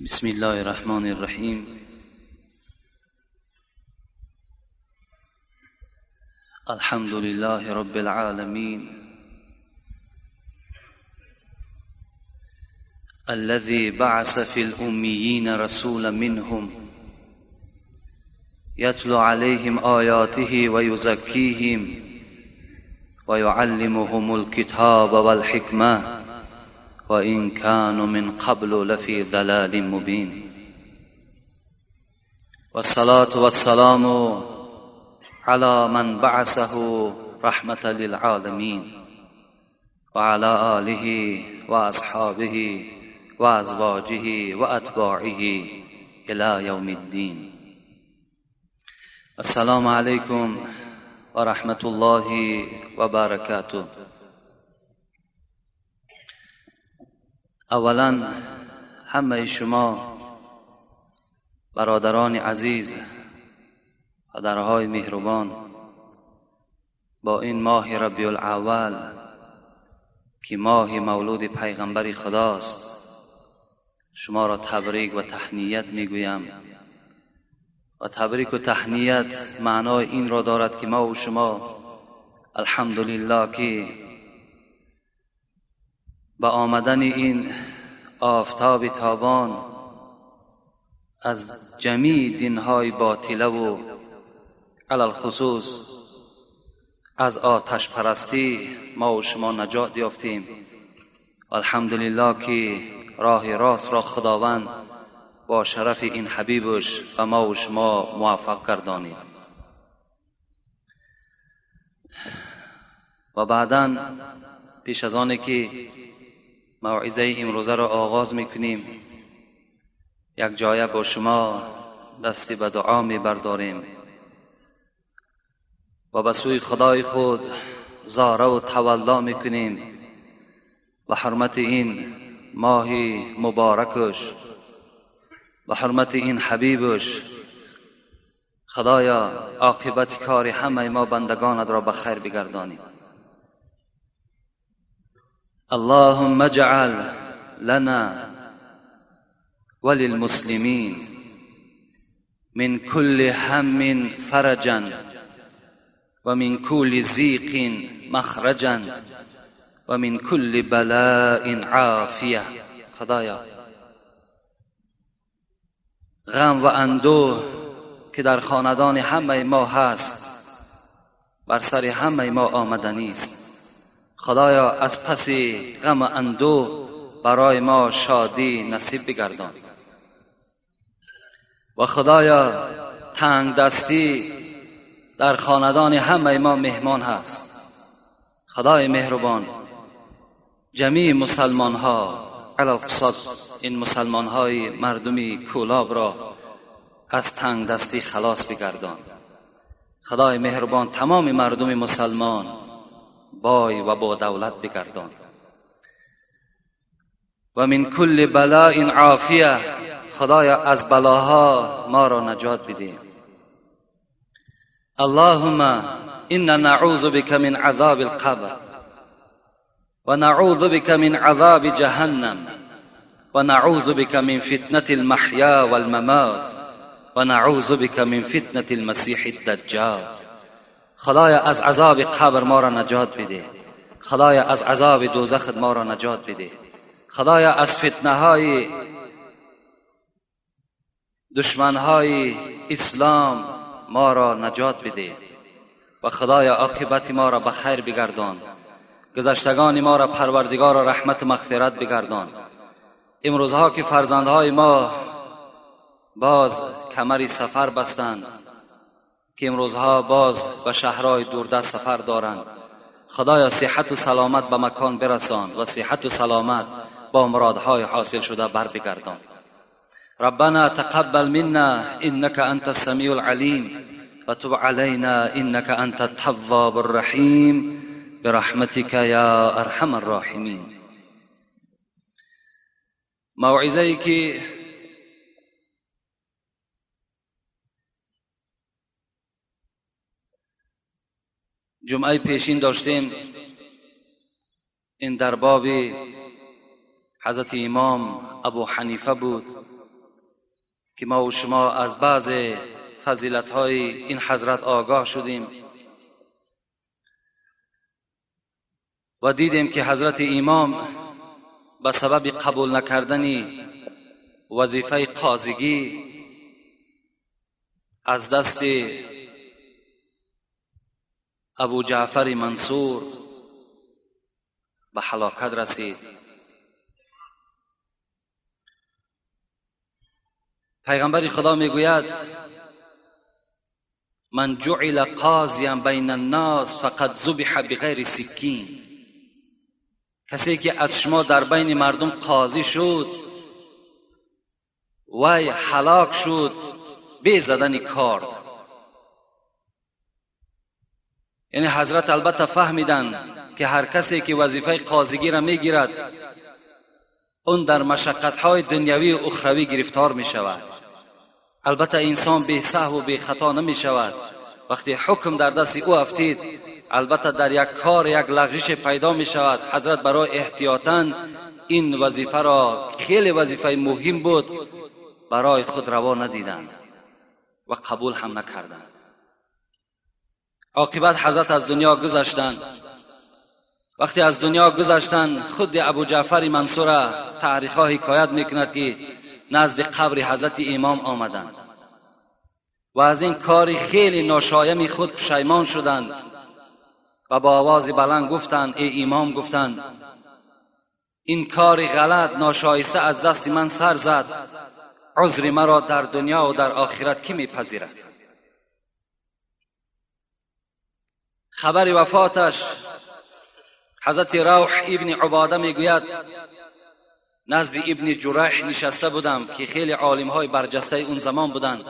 بسم الله الرحمن الرحیم. الحمد لله رب العالمين الذي بعث في الأميين رسولا منهم يتلو عليهم آياته ويزكيهم ويعلمهم الكتاب والحكمة وإن كانوا من قبل لفي ضلال مبين. والصلاة والسلام على من بعثه رحمة للعالمين وعلى آله وأصحابه وأزواجه وأتباعه إلى يوم الدين. السلام عليكم ورحمة الله وبركاته. اولا همه شما برادران عزیز، پدرهای مهربان، با این ماه ربیع الاول که ماه مولود پیغمبر خداست شما را تبریک و تهنیت میگویم. و تبریک و تهنیت معنای این را دارد که ما و شما الحمدلله که با آمدن این آفتاب تابان از جمیع دینهای باطله و علی‌الخصوص از آتش پرستی ما و شما نجات یافتیم. الحمدلله که راه راست را خداوند با شرف این حبیبش و ما و شما موفق گردانید. و بعداً پیش از آن که موعظه امروزه را آغاز میکنیم، یک جایه با شما دستی به دعا میبرداریم و به سوی خدای خود زاره و تولا میکنیم به حرمت این ماه مبارکش، به حرمت این حبیبش. خدایا عاقبت کار همه ما بندگانت را به خیر بگردانی. اللهم اجعل لنا وللمسلمين من كل هم فرجا ومن كل ضيق مخرجا ومن كل بلاء عافية. خدایا غم و اندوه که در خاندان همه ما هست بر سر همه ما آمدنی است. خدایا از پس غم و اندوه برای ما شادی نصیب بگردان. و خدایا تنگ دستی در خاندان همه ما مهمان هست. خدای مهربان جمیع مسلمان ها علی‌الخصوص این مسلمان های مردمی کولاب را از تنگ دستی خلاص بگردان. خدای مهربان تمام مردم مسلمان بای و با دولت بگردان. و من کل بلاء عافیه. خدایا از بلاها ما را نجات بده. اللهم انا نعوذ بك من عذاب القبر و نعوذ بك من عذاب جهنم و نعوذ بك من فتنة المحیا والممات و نعوذ بك من فتنة المسیح الدجال. خدایا از عذاب قبر ما را نجات بده. خدایا از عذاب دوزخ ما را نجات بده. خدایا از فتنه های دشمن های اسلام ما را نجات بده. و خدایا عاقبت ما را به خیر بگردان. گذشتگان ما را پروردگار را رحمت و مغفرت بگردان. امروزها که فرزندهای ما باز کمری سفر بستند، که امروزها باز به شهرهای دوردست سفر دارند، خدایا صحت و سلامت به مکان برسان و صحت و سلامت با مرادهای حاصل شده بر بگردان. ربنا تقبل منا انك انت السمیع العلیم و تب علینا انك انت التواب الرحیم برحمتك یا ارحم الراحمین. موعظه که جمعه پیشین داشتیم این در باب حضرت امام ابو حنیفه بود. که ما و شما از بعض فضیلت‌های این حضرت آگاه شدیم و دیدیم که حضرت امام به سبب قبول نکردن وظیفه قاضیگی از دست ابو جعفر منصور به هلاکت رسید. پیغمبر خدا میگوید من جعل قاضیا بین الناس فقد ذبح بغیر سکین. کسی که از شما در بین مردم قاضی شد وی هلاک شد بی زدن کارد. یعنی حضرت البته فهمیدن که هر کسی که وظیفه قاضیگی را میگیرد اون در مشقت‌های دنیوی و اخروی گرفتار می شود. البته انسان بی سهو و بی خطا نمی شود. وقتی حکم در دست او افتید البته در یک کار یک لغزش پیدا می شود. حضرت برای احتیاطاً این وظیفه را خیلی وظیفه مهم بود برای خود روا ندیدند و قبول هم نکردند. عاقبت حضرت از دنیا گذشتند. وقتی از دنیا گذشتند خود ابو جعفر منصور تاریخ‌ها حکایت میکند که نزد قبر حضرت امام آمدند و از این کار خیلی ناشایم خود پشیمان شدند و با آواز بلند گفتند ای امام، گفتند این کار غلط ناشایسته از دست من سر زد، عذر مرا در دنیا و در آخرت کی میپذیرد؟ خبر وفاتش حضرت روح ابن عباده میگوید نزد ابن جریح نشسته بودم که خیلی عالمهای برجسته اون زمان بودند.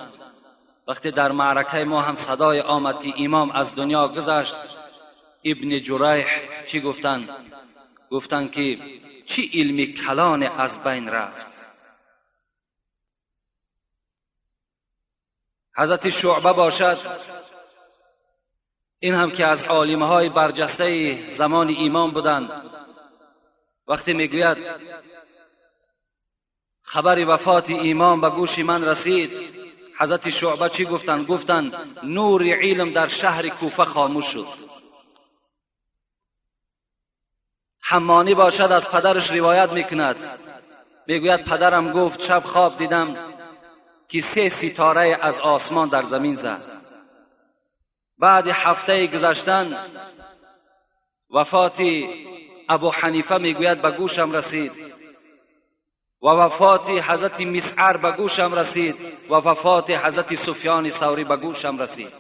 وقتی در معرکه ما هم صدای آمد که امام از دنیا گذشت، ابن جریح چی گفتند؟ گفتند که چی علمی کلان از بین رفت. حضرت شعبه باشد، این هم که از عالمهای برجسته زمان امام بودند، وقتی میگوید خبر وفات امام به گوش من رسید، حضرت شعبه چی گفتند؟ گفتند نور علم در شهر کوفه خاموش شد. حمانی باشد از پدرش روایت میکند، میگوید پدرم گفت شب خواب دیدم که 3 ستاره از آسمان در زمین زد. بعد هفته گذشتن وفات ابو حنیفه میگوید به گوشم رسید و وفات حضرت مسعر به گوشم رسید و وفات حضرت سفیان ثوری به گوشم رسید.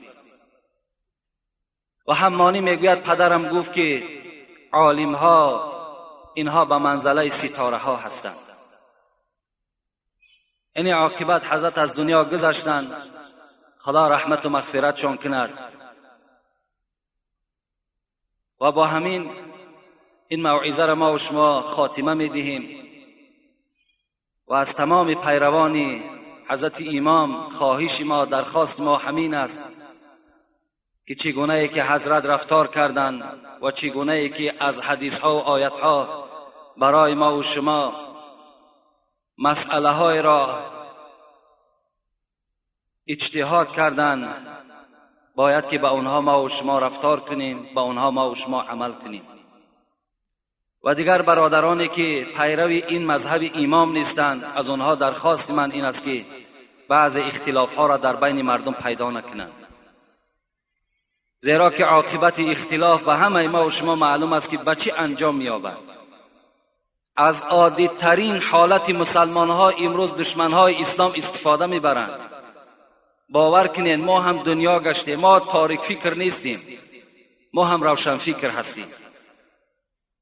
و حمانی میگوید پدرم گفت که عالم ها اینها به منزله ستاره ها هستند. یعنی عاقبت حضرت از دنیا گذشتند، خدا رحمت و مغفرتشان کند. و با همین این موعظه را ما و شما خاتمه میدهیم و از تمام پیروان حضرت امام خواهش ما، درخواست ما همین است که چگونه ای که حضرت رفتار کردند و چگونه ای که از حدیث ها و آیت ها برای ما و شما مسئله های را اجتهاد کردند، باید که با اونها ما و شما رفتار کنیم، با اونها ما و شما عمل کنیم. و دیگر برادرانی که پیرو این مذهب امام نیستند، از اونها درخواست من این است که بعض اختلاف ها را در بین مردم پیدا نکنند، زیرا که عاقبت اختلاف به همه ما و شما معلوم است که به چی انجام می‌یابد. از عادی ترین حالت مسلمان ها امروز دشمن های اسلام استفاده میبرند. باور کنین ما هم دنیا گشتیم، ما تاریک فکر نیستیم، ما هم روشن فکر هستیم.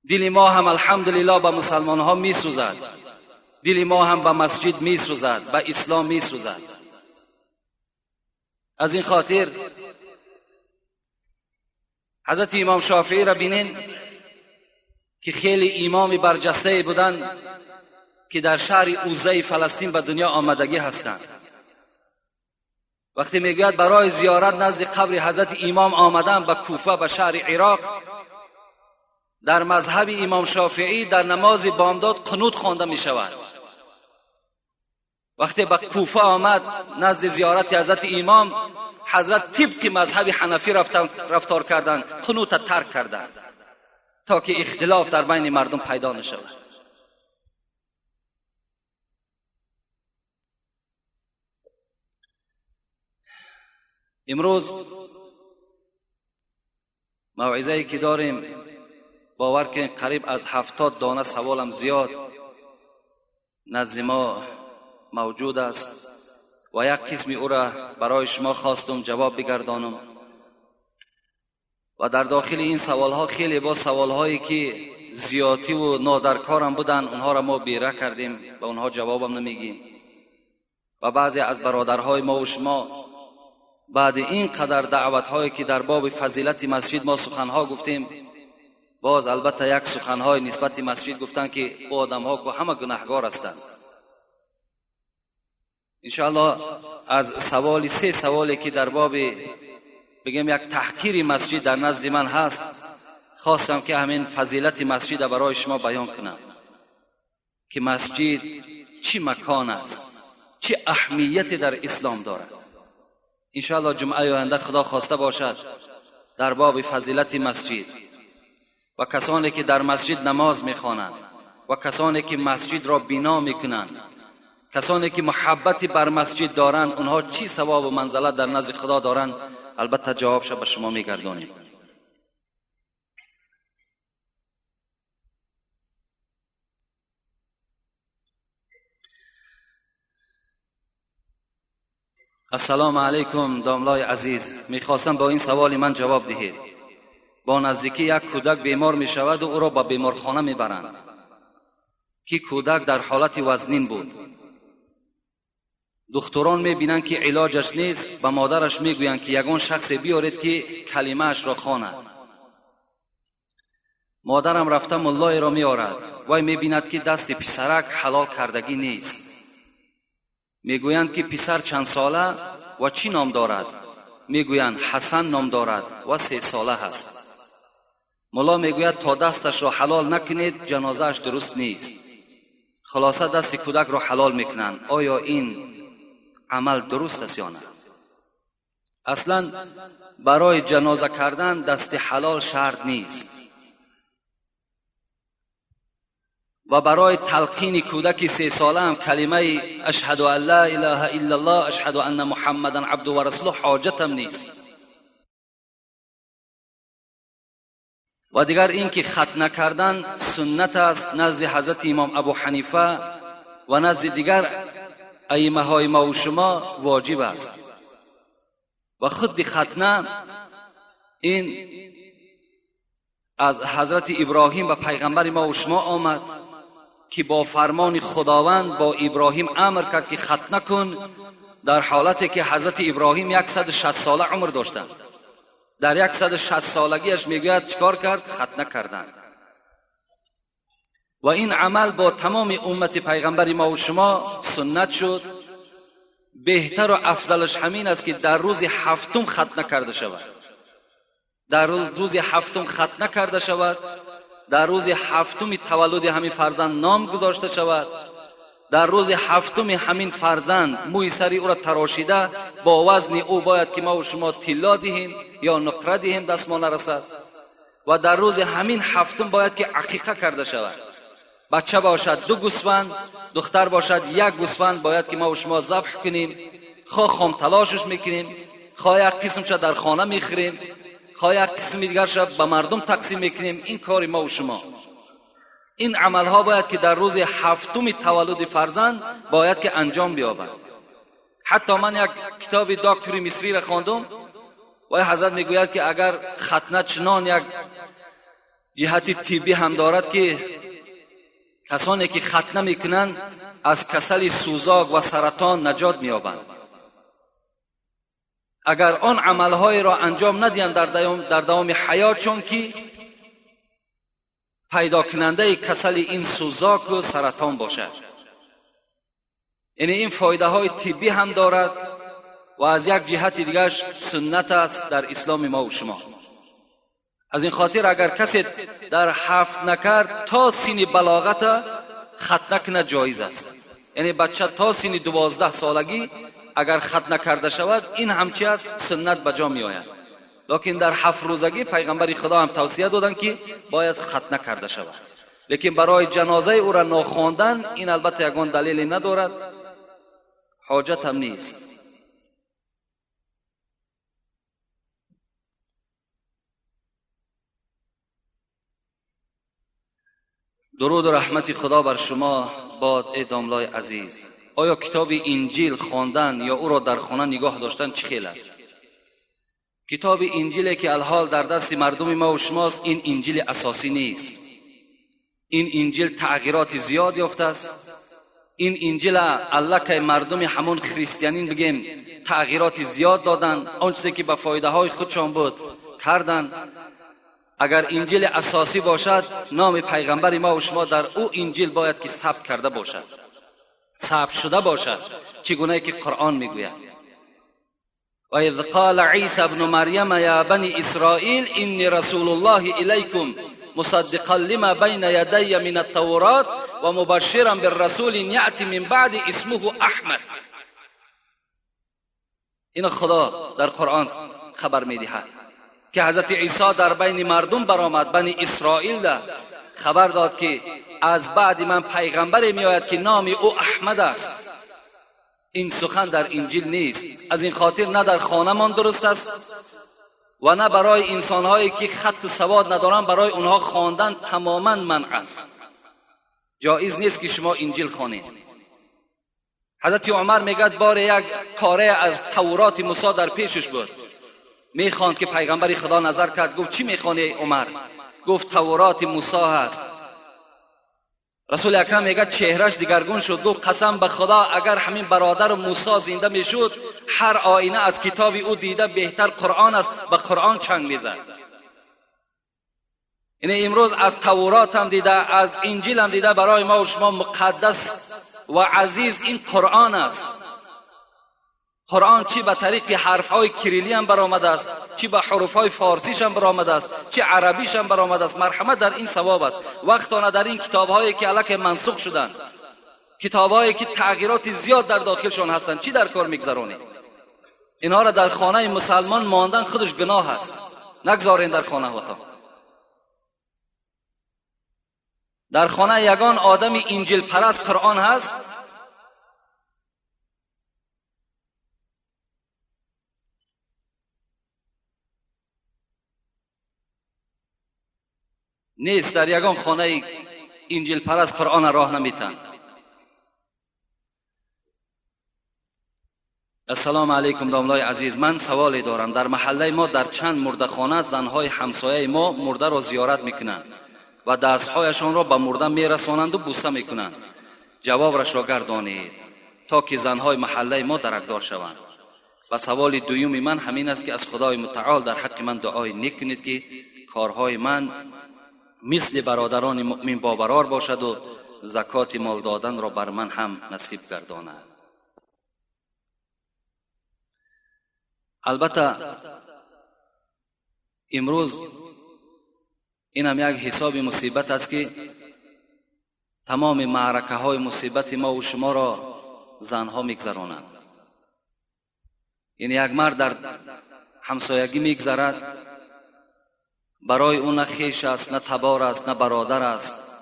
دل ما هم الحمدلله به مسلمان ها می سوزد، دل ما هم به مسجد می سوزد، به اسلام می سوزد. از این خاطر حضرت امام شافعی را بینین که خیلی امام برجسته بودند که در شهر اوزه فلسطین به دنیا آمدگی هستند. وقتی میگوید برای زیارت نزد قبر حضرت امام آمدن به کوفه، به شهر عراق، در مذهب امام شافعی در نماز بامداد قنوت خوانده می شود. وقتی به کوفه آمد نزد زیارت حضرت امام، حضرت طبق مذهب حنفی رفتار کردند، قنوت ترک کردند تا که اختلاف در بین مردم پیدا نشود. امروز موعظه‌ای که داریم، باور کنید قریب از 70 دانه سوالم زیاد نزد ما موجود است و یک قسمی او را برای شما خواستم جواب بگردانم و در داخل این سوالها خیلی با سوالهایی که زیاتی و نادرکارم بودن اونها را ما بیره کردیم و اونها جوابم نمیگیم. و بعضی از برادرهای ما و شما بعد این قدر دعوتهایی که در باب فضیلت مسجد ما سخنها گفتیم، باز البته یک سخنهای نسبت مسجد گفتن که او آدمها که همه گناهگار هستند. انشاءالله از سوال 3 سوالی که در باب بگم یک تحقیر مسجد در نزد من هست، خواستم که همین فضیلت مسجد برای شما بیان کنم که مسجد چی مکان است، چه اهمیتی در اسلام دارد. انشاءالله جمعه آینده خدا خواسته باشد در باب فضیلت مسجد و کسانی که در مسجد نماز میخوانند و کسانی که مسجد را بنا میکنند، کسانی که محبتی بر مسجد دارند، اونها چی ثواب و منزلت در نزد خدا دارند، البته جوابش به شما میگردانیم. السلام علیکم داملای عزیز، میخواستم با این سوال من جواب دهید. با نزدیکی یک کودک بیمار میشود و او را به بیمارخانه میبرند که کودک در حالت وزنین بود. دکتران میبینند که علاجش نیست، به مادرش میگویند که یگان شخص بیارید که کلمه‌اش را خواند. مادرم رفته ملای را میآورد، وی میبیند که دست پسرک حلال کردگی نیست. میگویند که پسر چند ساله و چی نام دارد؟ میگویند حسن نام دارد و 3 ساله است. ملا میگوید تا دستش را حلال نکنید جنازه‌اش درست نیست. خلاصه دست کودک را حلال میکنند. آیا این عمل درست است یا نه؟ اصلا برای جنازه کردن دست حلال شرط نیست و برای تلقین کودک 3 ساله هم کلمه اشهد ان لا اله الا الله اشهد ان محمدا عبده و رسوله حاجتم نیست. و دیگر اینکه ختنه کردن سنت است نزد حضرت امام ابو حنیفه و نزد دیگر ائمه های ما و شما واجب است. و خود ختنه این از حضرت ابراهیم و پیغمبر ما و شما آمد که با فرمان خداوند با ابراهیم امر کرد که ختنه کن، در حالتی که حضرت ابراهیم 160 ساله عمر داشتند. در 160 سالگیش میگوید چیکار کرد؟ ختنه کردن. و این عمل با تمام امت پیغمبر ما و شما سنت شد. بهتر و افضلش همین است که در روز هفتم ختنه کرده شود. در روز هفتم ختنه کرده شود، در روز هفتم تولد همین فرزند نام گذاشته شود، در روز هفتم همین فرزند موی سری او را تراشیده با وزن او باید که ما و شما طلا دهیم یا نقره دهیم دست ما نرسد. و در روز همین هفتم باید که عقیقه کرده شود. بچه باشد 2 گوسفند، دختر باشد 1 گوسفند باید که ما و شما ذبح کنیم. خواه خام تلاشش میکنیم، خواه یک قسمش در خانه میخوریم، خواه یک قسم دیگرش به مردم تقسیم میکنیم. این کار ما و شما، این عملها باید که در روز هفتم تولد فرزند باید که انجام بیابد. حتی من یک کتاب دکتری مصری را خواندم و حضرت میگوید که اگر ختنه چنان یک جهت طبی هم دارد که کسانی که ختنه میکنند از کسل سوزاک و سرطان نجات مییابند. اگر آن عملهای را انجام ندهند در دوام حیات، چون که پیدا کننده کسل این سوزاک و سرطان باشد. یعنی این فایده های طبی هم دارد و از یک جهت دیگرش سنت است در اسلام ما و شما. از این خاطر اگر کسی در هفت نکرد تا سین بلاغت ختنه کنه جایز است. یعنی بچه تا سن 12 سالگی اگر ختنه کرده شود این همچی است، سنت به جا می آید. لکن در 7 روزگی پیغمبر خدا هم توصیه دادند که باید ختنه کرده شود. لیکن برای جنازه او را ناخواندن این البته یگان دلیلی ندارد، حاجت هم نیست. درود و رحمت خدا بر شما باد ای داملای عزیز. آیا کتاب انجیل خواندن یا او را در خانه نگاه داشتن چه خیل است؟ کتاب انجیلی که الحال در دست مردم ما و شماست این انجیل اساسی نیست. این انجیل تغییرات زیاد یافته است. این انجیل الکه مردم همون خریستیانین بگیم تغییرات زیاد دادن، آن چیزی که به فایده های خودشان بود کردن. اگر انجیل اساسی باشد نام پیغمبر ما و شما در او انجیل باید که ثبت کرده باشد، ثبت شده باشد، چگونه که قرآن میگوید: و اذ قال عیسی ابن مریم یا بنی اسرائیل انی رسول الله الیکم مصدقا لما بین یدی من التورات و مبشرا بالرسول یأتی من بعد اسمه احمد. این خدا در قرآن خبر میدهد که حضرت عیسی در بین مردم برآمد، بنی اسرائیل خبر داد که از بعد من پیغمبری میآید که نام او احمد است. این سخن در انجیل نیست. از این خاطر نه در خانمان درست است و نه برای انسانهایی که خط سواد ندارند برای اونها خواندن تماما منع است. جایز نیست که شما انجیل خوانید. حضرت عمر میگد بار یک پاره از تورات موسی در پیشش بود، میخواند که پیغمبر خدا نظر کرد، گفت چی میخوانی عمر؟ گفت تورات موسی هست. رسول اکرم میگه چهرش دیگرگون شد، گفت قسم به خدا اگر همین برادر موسی زنده میشد هر آینه از کتاب او دیده بهتر قرآن است، به قرآن چنگ میزد. یعنی امروز از تورات هم دیده، از انجیل هم دیده، برای ما و شما مقدس و عزیز این قرآن است. قرآن چی به طریق حرفهای کریلی هم برآمده است، چی به حروفهای فارسیش هم برآمده است، چی عربیش هم برآمده است. مرحمت در این ثواب است. وقتانه در این کتابهایی که الک منسوخ شدند، کتابهایی که تغییرات زیاد در داخلشان هستند، چی در کار میگذرانید؟ اینها را در خانه مسلمان ماندن خودش گناه است. نگذارین در خانه هاتان. در خانه یگان آدم انجیل پرست قرآن هست؟ نیست. در یگان خانه انجیل پرست قرآن راه نمیتن. السلام علیکم داملای عزیز، من سوالی دارم. در محله ما در چند مردخانه زنهای همسایه ما مرده را زیارت میکنند و دستهایشان را به مرده میرسانند و بوسه میکنند. جوابش را گردانید تا که زنهای محله ما درکدار شوند. و سوال دوم من همین است که از خدای متعال در حق من دعای نیک کنید که کارهای من مثل برادران مؤمن بابرار باشد و زکات مال دادن را بر من هم نصیب گرداند. البته امروز این هم یک حساب مصیبت است که تمام معرکه های مصیبت ما و شما را زنها میگذرانند. یعنی یک مرد در همسایگی میگذرد، برای او نه خیش است، نه تبار است، نه برادر است،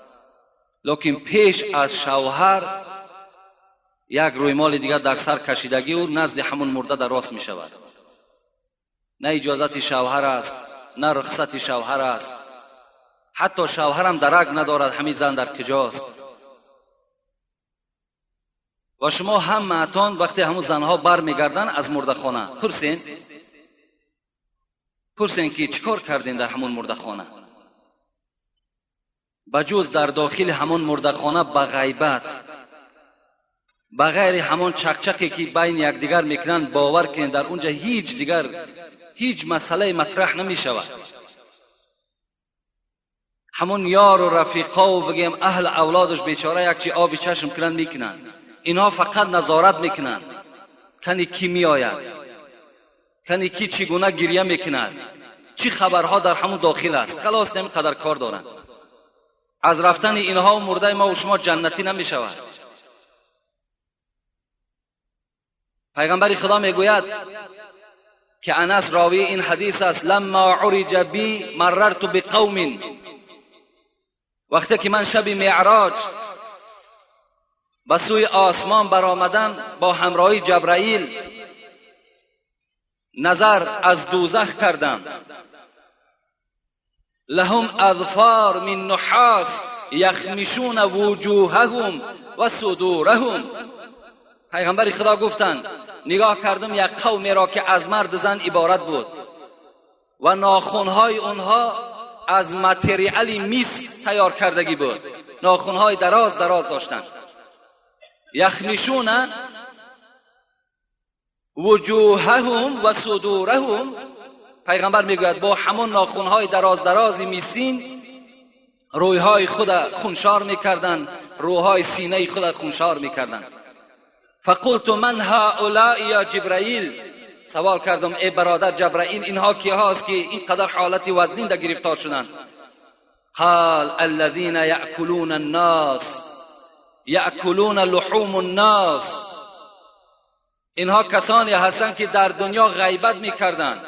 لکن پیش از شوهر یک رویمال دیگر در سر کشیدگی او نزد همون مرده در راست می شود. نه اجازت شوهر است، نه رخصت شوهر است، حتی شوهرم درک ندارد همین زن در کجاست. و شما هم معتان وقتی همون زنها بر میگردن از مرده خانه پرسین که چیکار کردین در همون مرده خانه؟ بجز در داخل همون مرده خانه به غیبت، بغیر همون چقچقی که بین یکدیگر میکنن، باور کنین در اونجا هیچ دیگر هیچ مسئله مطرح نمیشود. همون یار و رفیقا و بگیم اهل اولادش بیچاره یک چی آبی چشم کنن میکنن. اینها فقط نظارت میکنن کنی کی میآید، کنی کی چگونه گریه میکند، چی خبرها در همون داخل است. خلاص نمی قدر کار دارن. از رفتن اینها و مرده ما و شما جنتی نمیشود. پیغمبر خدا میگوید که انس راوی این حدیث است: لما عرج بی مررت بقوم، وقتی که من شب معراج به سوی آسمان برآمدم با همراهی جبرائیل، نظر از دوزخ کردم. لهم اظفار من نحاس یخمشون وجوههم و صدورهم. پیغمبر خدا گفتند نگاه کردم یک قومی را که از مرد زن عبارت بود و ناخنهای اونها از متریال میس تیار کردگی بود، ناخنهای دراز دراز داشتند. یخمشون وجوههم و صدورهم، پیغمبر میگوید با همون ناخنهای دراز دراز میسین رویهای خود خونشار میکردند، روهای سینه خود خونشار میکردند. فقلت من هؤلاء یا جبرائیل، سوال کردم ای برادر جبرائیل اینها کی هاست که اینقدر حالت وزنین در گرفتار شدند؟ قال الذين یأکلون الناس یأکلون لحوم الناس، اینها کسانی هستند که در دنیا غیبت میکردند،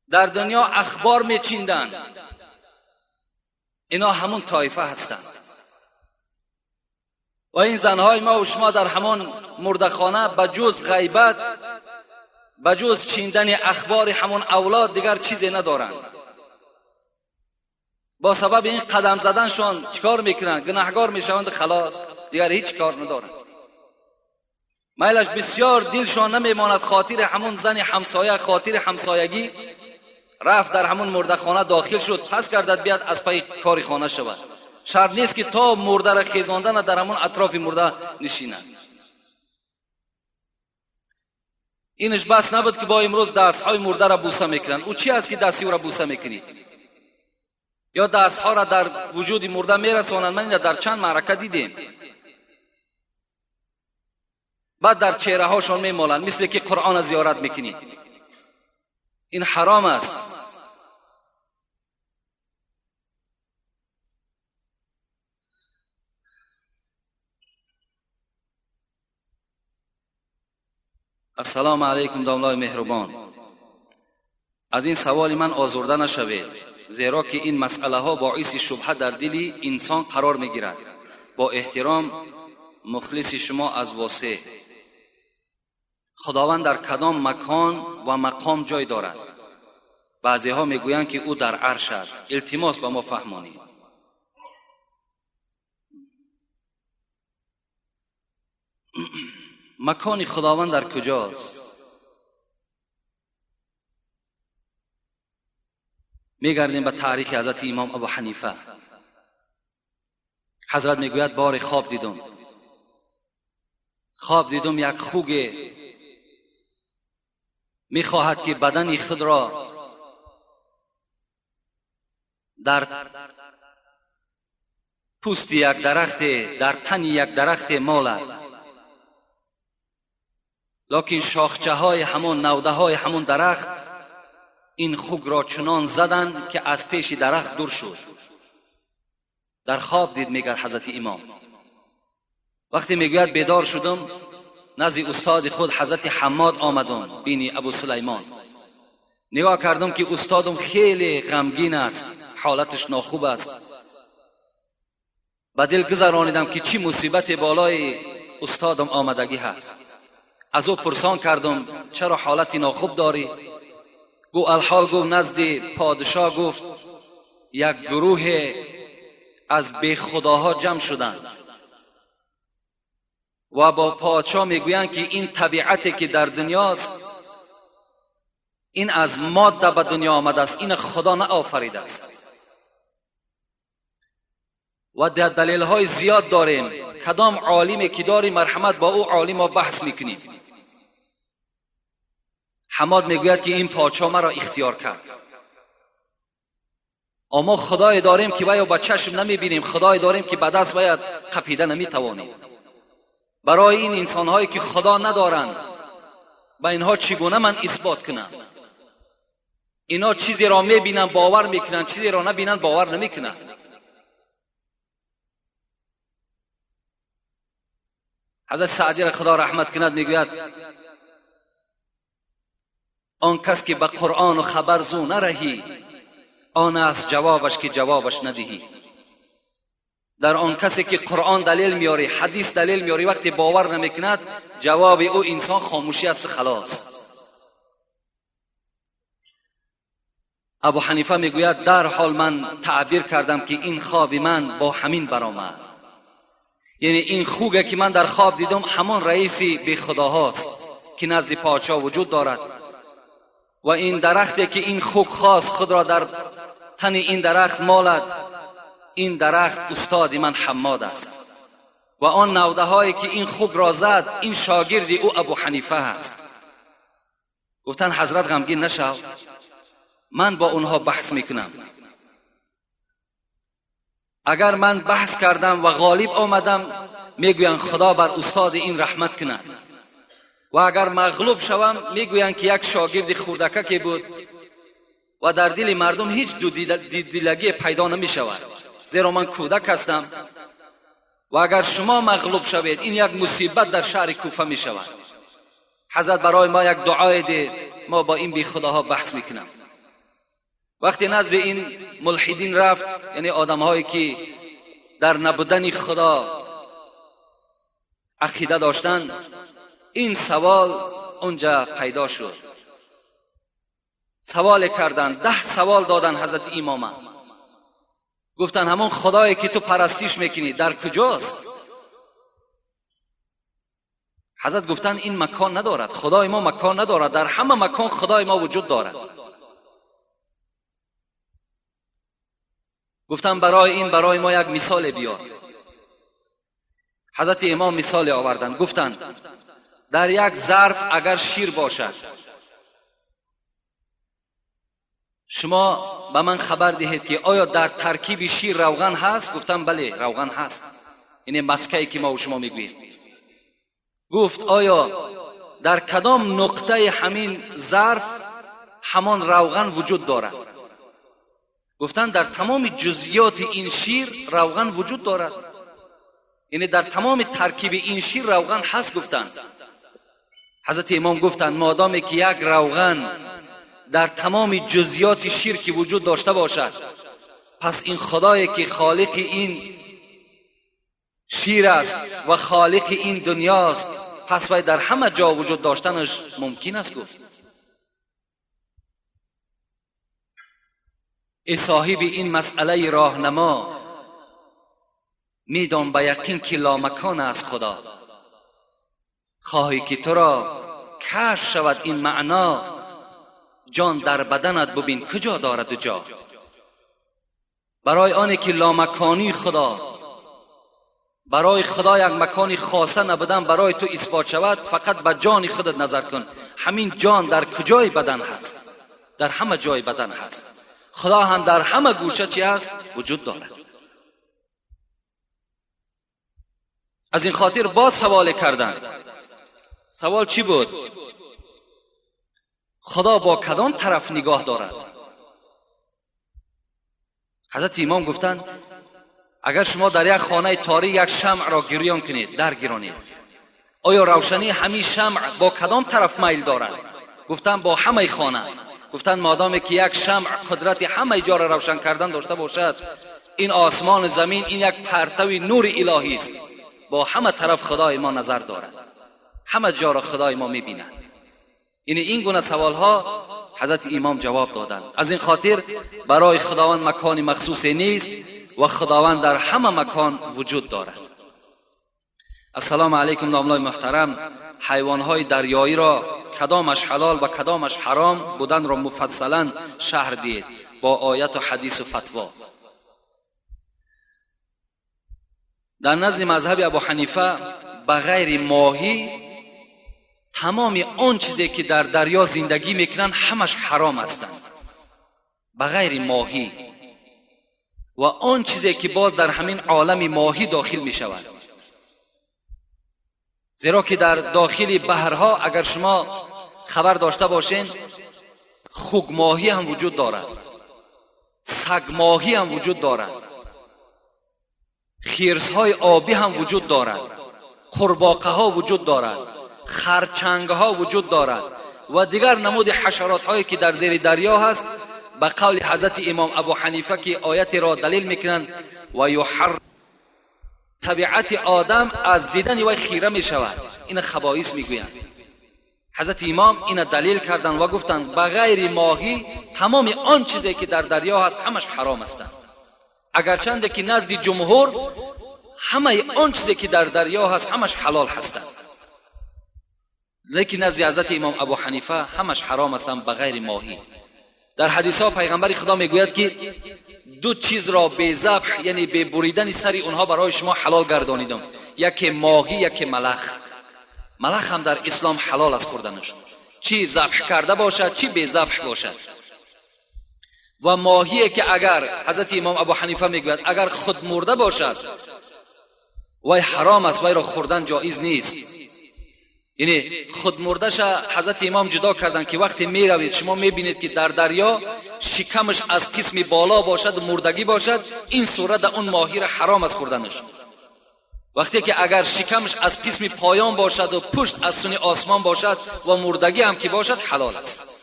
در دنیا اخبار میچیندند، اینا همون طایفه هستند. و این زنهای ما و شما در همان مردخانه به جز غیبت، به جز چیندن اخبار همون اولاد دیگر چیزی ندارند. با سبب این قدم زدنشان چیکار میکنند؟ گناهگار میشوند، خلاص دیگر هیچ کار ندارند. میلش بسیار دلشان نمیماند، خاطر همون زن همسایه، خاطر همسایگی رفت در همون مردخانه داخل شد، پس گردد بیاد از پای کاری خانه شود. شرط نیست که تا مرده را خیزاندن در همون اطراف مرده نشیند. اینش بس نبود که با امروز دستهای مرده را بوسه میکنند. او چی است که دستی او را بوسه میکنی؟ یا دستها را در وجود مرده میرسانند. من این در چند معرکه دیدیم. بعد در چهره هاشان میمالند، مثل که قرآن زیارت میکنی. این حرام است. السلام علیکم داملای مهربان. از این سوال من آزرده نشوید، زیرا که این مسئله ها باعث شبهه در دل انسان قرار میگیرد. با احترام مخلص شما از واسع. خداوند در کدام مکان و مقام جای دارد؟ بعضی ها میگویند که او در عرش است. التماس به ما فهمانید. مکان خداوند در کجاست؟ میگردیم به تاریخ حضرت امام ابو حنیفه. حضرت میگوید بار خواب دیدم، خواب دیدم یک خوگ میخواهد که بدن خود را در پوست یک درخت، در تن یک درخت مالد، لکن شاخچه های همون، نوده های همون درخت این خوگ را چنان زدند که از پیش درخت دور شد. در خواب دید، میگه حضرت امام. وقتی میگوید بیدار شدم، نزد استاد خود حضرت حماد آمدم، بینی ابو سلیمان. نگاه کردم که استادم خیلی غمگین است، حالتش ناخوب است. به دل گذرانیدم که چی مصیبت بالای استادم آمدگی هست. از او پرسان کردم چرا حالت ناخوب داری؟ گو الحال گفت نزد پادشاه گفت یک گروه از بی خداها جمع شدند و با پادشاه میگویند که این طبیعتی که در دنیاست این از ماده به دنیا آمده است، این خدا نآفریده است. و در دلیل های زیاد داریم. کدام عالمی که داریم مرحمت با او عالم ما بحث میکنیم. حماد میگوید که این پادشاه مرا اختیار کرد. اما خدای داریم که باید با چشم نمیبینیم، خدای داریم که به دست باید قپیده نمیتوانیم. برای این انسانهایی که خدا ندارند با اینها چگونه من اثبات کنم؟ اینا چیزی را میبینن باور میکنن، چیزی را نبینن باور نمیکنن. حضرت سعدی را خدا رحمت کند میگوید آن کس که به قرآن و خبر زو نرهی، آن است جوابش که جوابش ندهی. در آن کسی که قرآن دلیل میاری، حدیث دلیل میاری، وقتی باور نمیکند جواب او انسان خاموشی است، خلاص. ابو حنیفه میگوید در حال من تعبیر کردم که این خواب من با همین برآمد، یعنی این خوگه که من در خواب دیدم همان رئیسی بی خداهاست که نزد پادشاه وجود دارد و این درختی که این خوگ خواست خود را در تن این درخت مالد، این درخت استاد من حماد است و آن نوده هایی که این خوگ را زد این شاگرد او ابو حنیفه است. گفتن حضرت غمگین نشو، من با اونها بحث میکنم. اگر من بحث کردم و غالب آمدم میگویند خدا بر استاد این رحمت کند، و اگر مغلوب شوم میگویند که یک شاگرد خردککی بود و در دل مردم هیچ دو دلگی پیدا نمی شود، زیرا من کودک هستم و اگر شما مغلوب شوید این یک مصیبت در شهر کوفه می شود. حضرت برای ما یک دعای ده، ما با این بی خداها بحث میکنم. وقتی نزد این ملحدین رفت، یعنی آدمهایی که در نبودن خدا عقیده داشتن، این سوال اونجا پیدا شد. سوال کردن، 10 سوال دادن حضرت امام. گفتن همون خدایی که تو پرستیش میکنی در کجاست؟ حضرت گفتن این مکان ندارد، خدای ما مکان ندارد، در همه مکان خدای ما وجود دارد. گفتن برای این برای ما یک مثال بیار. حضرت امام مثال آوردند، گفتند در یک ظرف اگر شیر باشد، شما به من خبر دهید که آیا در ترکیب شیر روغن هست؟ گفتم بله روغن هست، این مسکه‌ای که ما و شما میگوییم. گفت آیا در کدام نقطه همین ظرف همان روغن وجود دارد؟ گفتن در تمام جزئیات این شیر روغن وجود دارد، یعنی در تمام ترکیب این شیر روغن هست. گفتند حضرت امام گفتند مادامی که یک روغن در تمام جزئیات شیر که وجود داشته باشد، پس این خدایی که خالق این شیر است و خالق این دنیاست، پس وی در همه جا وجود داشتنش ممکن است. گفت ای صاحب این مسئله راهنما، میدان به یقین که لامکان است خدا، خواهی که تو را کشف شود این معنا، جان در بدنت ببین کجا دارد جا. برای آنی که لامکانی خدا، برای خدا یک مکانی خاصه نبودن برای تو اثبات شود، فقط به جان خودت نظر کن. همین جان در کجای بدن هست؟ در همه جای بدن هست. خدا هم در همه گوشه چی هست؟ وجود دارد. از این خاطر باز سوال کردن. سوال چی بود؟ خدا با کدام طرف نگاه دارد؟ حضرت امام گفتند اگر شما در یک خانه تاریک یک شمع را گریان کنید، در گیرانید، آیا روشنی همین شمع با کدام طرف میل دارد؟ گفتند با همه خانه. گفتند مادامی که یک شمع قدرت همه جا را روشن کردن داشته باشد، این آسمان زمین این یک پرتو نور الهی است، با همه طرف خدای ما نظر دارد، همه جا را خدای ما میبیند. یعنی این گونه سوال ها حضرت امام جواب دادند. از این خاطر برای خداوند مکان مخصوص نیست و خداوند در همه مکان وجود دارد. السلام علیکم داملای محترم، حیوانهای دریایی را کدامش حلال و کدامش حرام بودن را مفصلا شرح دید با آیت و حدیث و فتوا. در نزد مذهب ابو حنیفه بغیر ماهی تمام آن چیزی که در دریا زندگی میکنن همش حرام هستند، بغیر ماهی و آن چیزی که باز در همین عالم ماهی داخل میشود. زیرا که در داخل بحرها اگر شما خبر داشته باشین، خوگ ماهی هم وجود دارد، سگ ماهی هم وجود دارد، خرس‌های آبی هم وجود دارد. قورباغه ها وجود دارد، خرچنگ ها وجود دارد و دیگر نمود حشرات هایی که در زیر دریا هست، به قول حضرت امام ابو حنیفه که آیت را دلیل میکنند و یحر، طبیعت آدم از دیدن وی خیره می شود، این خبائث میگویند. حضرت امام این دلیل کردند و گفتند بغیر ماهی تمام آن چیزی که در دریا هست همش حرام هستند، اگرچند که نزد جمهور همه آن چیزی که در دریا هست همش حلال هستند، لیکن نزد حضرت امام ابو حنیفه همش حرام هستند بغیر ماهی. در حدیث ها پیغمبر خدا میگوید که دو چیز را به ذبح، یعنی به بریدن سر اونها برای شما حلال گردانیدم، یکی ماهی یکی ملخ. ملخ هم در اسلام حلال است خوردنش، چی ذبح کرده باشد چی به ذبح باشد. و ماهی که اگر حضرت امام ابو حنیفه میگوید اگر خود مرده باشد وای حرام است، وای را خوردن جایز نیست. یعنی خود مرده‌ش حضرت امام جدا کردن که وقتی میروید شما میبینید که در دریا شکمش از قسم بالا باشد مردگی باشد، این صورت اون ماهی را حرام است خوردنش. وقتی که اگر شکمش از قسم پایان باشد و پشت از سوی آسمان باشد و مردگی هم که باشد حلال است.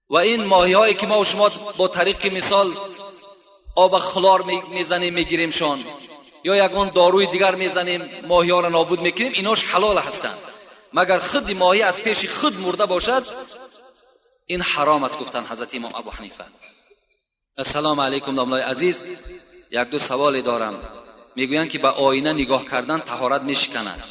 و این ماهی هایی که ما و شما با طریق مثال آب خلار میزنیم میگیریم شان، یا یگان داروی دیگر میزنیم ماهی ها را نابود میکنیم، ایناش حلال هستند. مگر خود ماهی از پیش خود مرده باشد این حرام است، گفتن حضرت امام ابو حنیفه. السلام علیکم داملای عزیز، یک دو سوال دارم. میگویند که به آینه نگاه کردن طهارت میشکند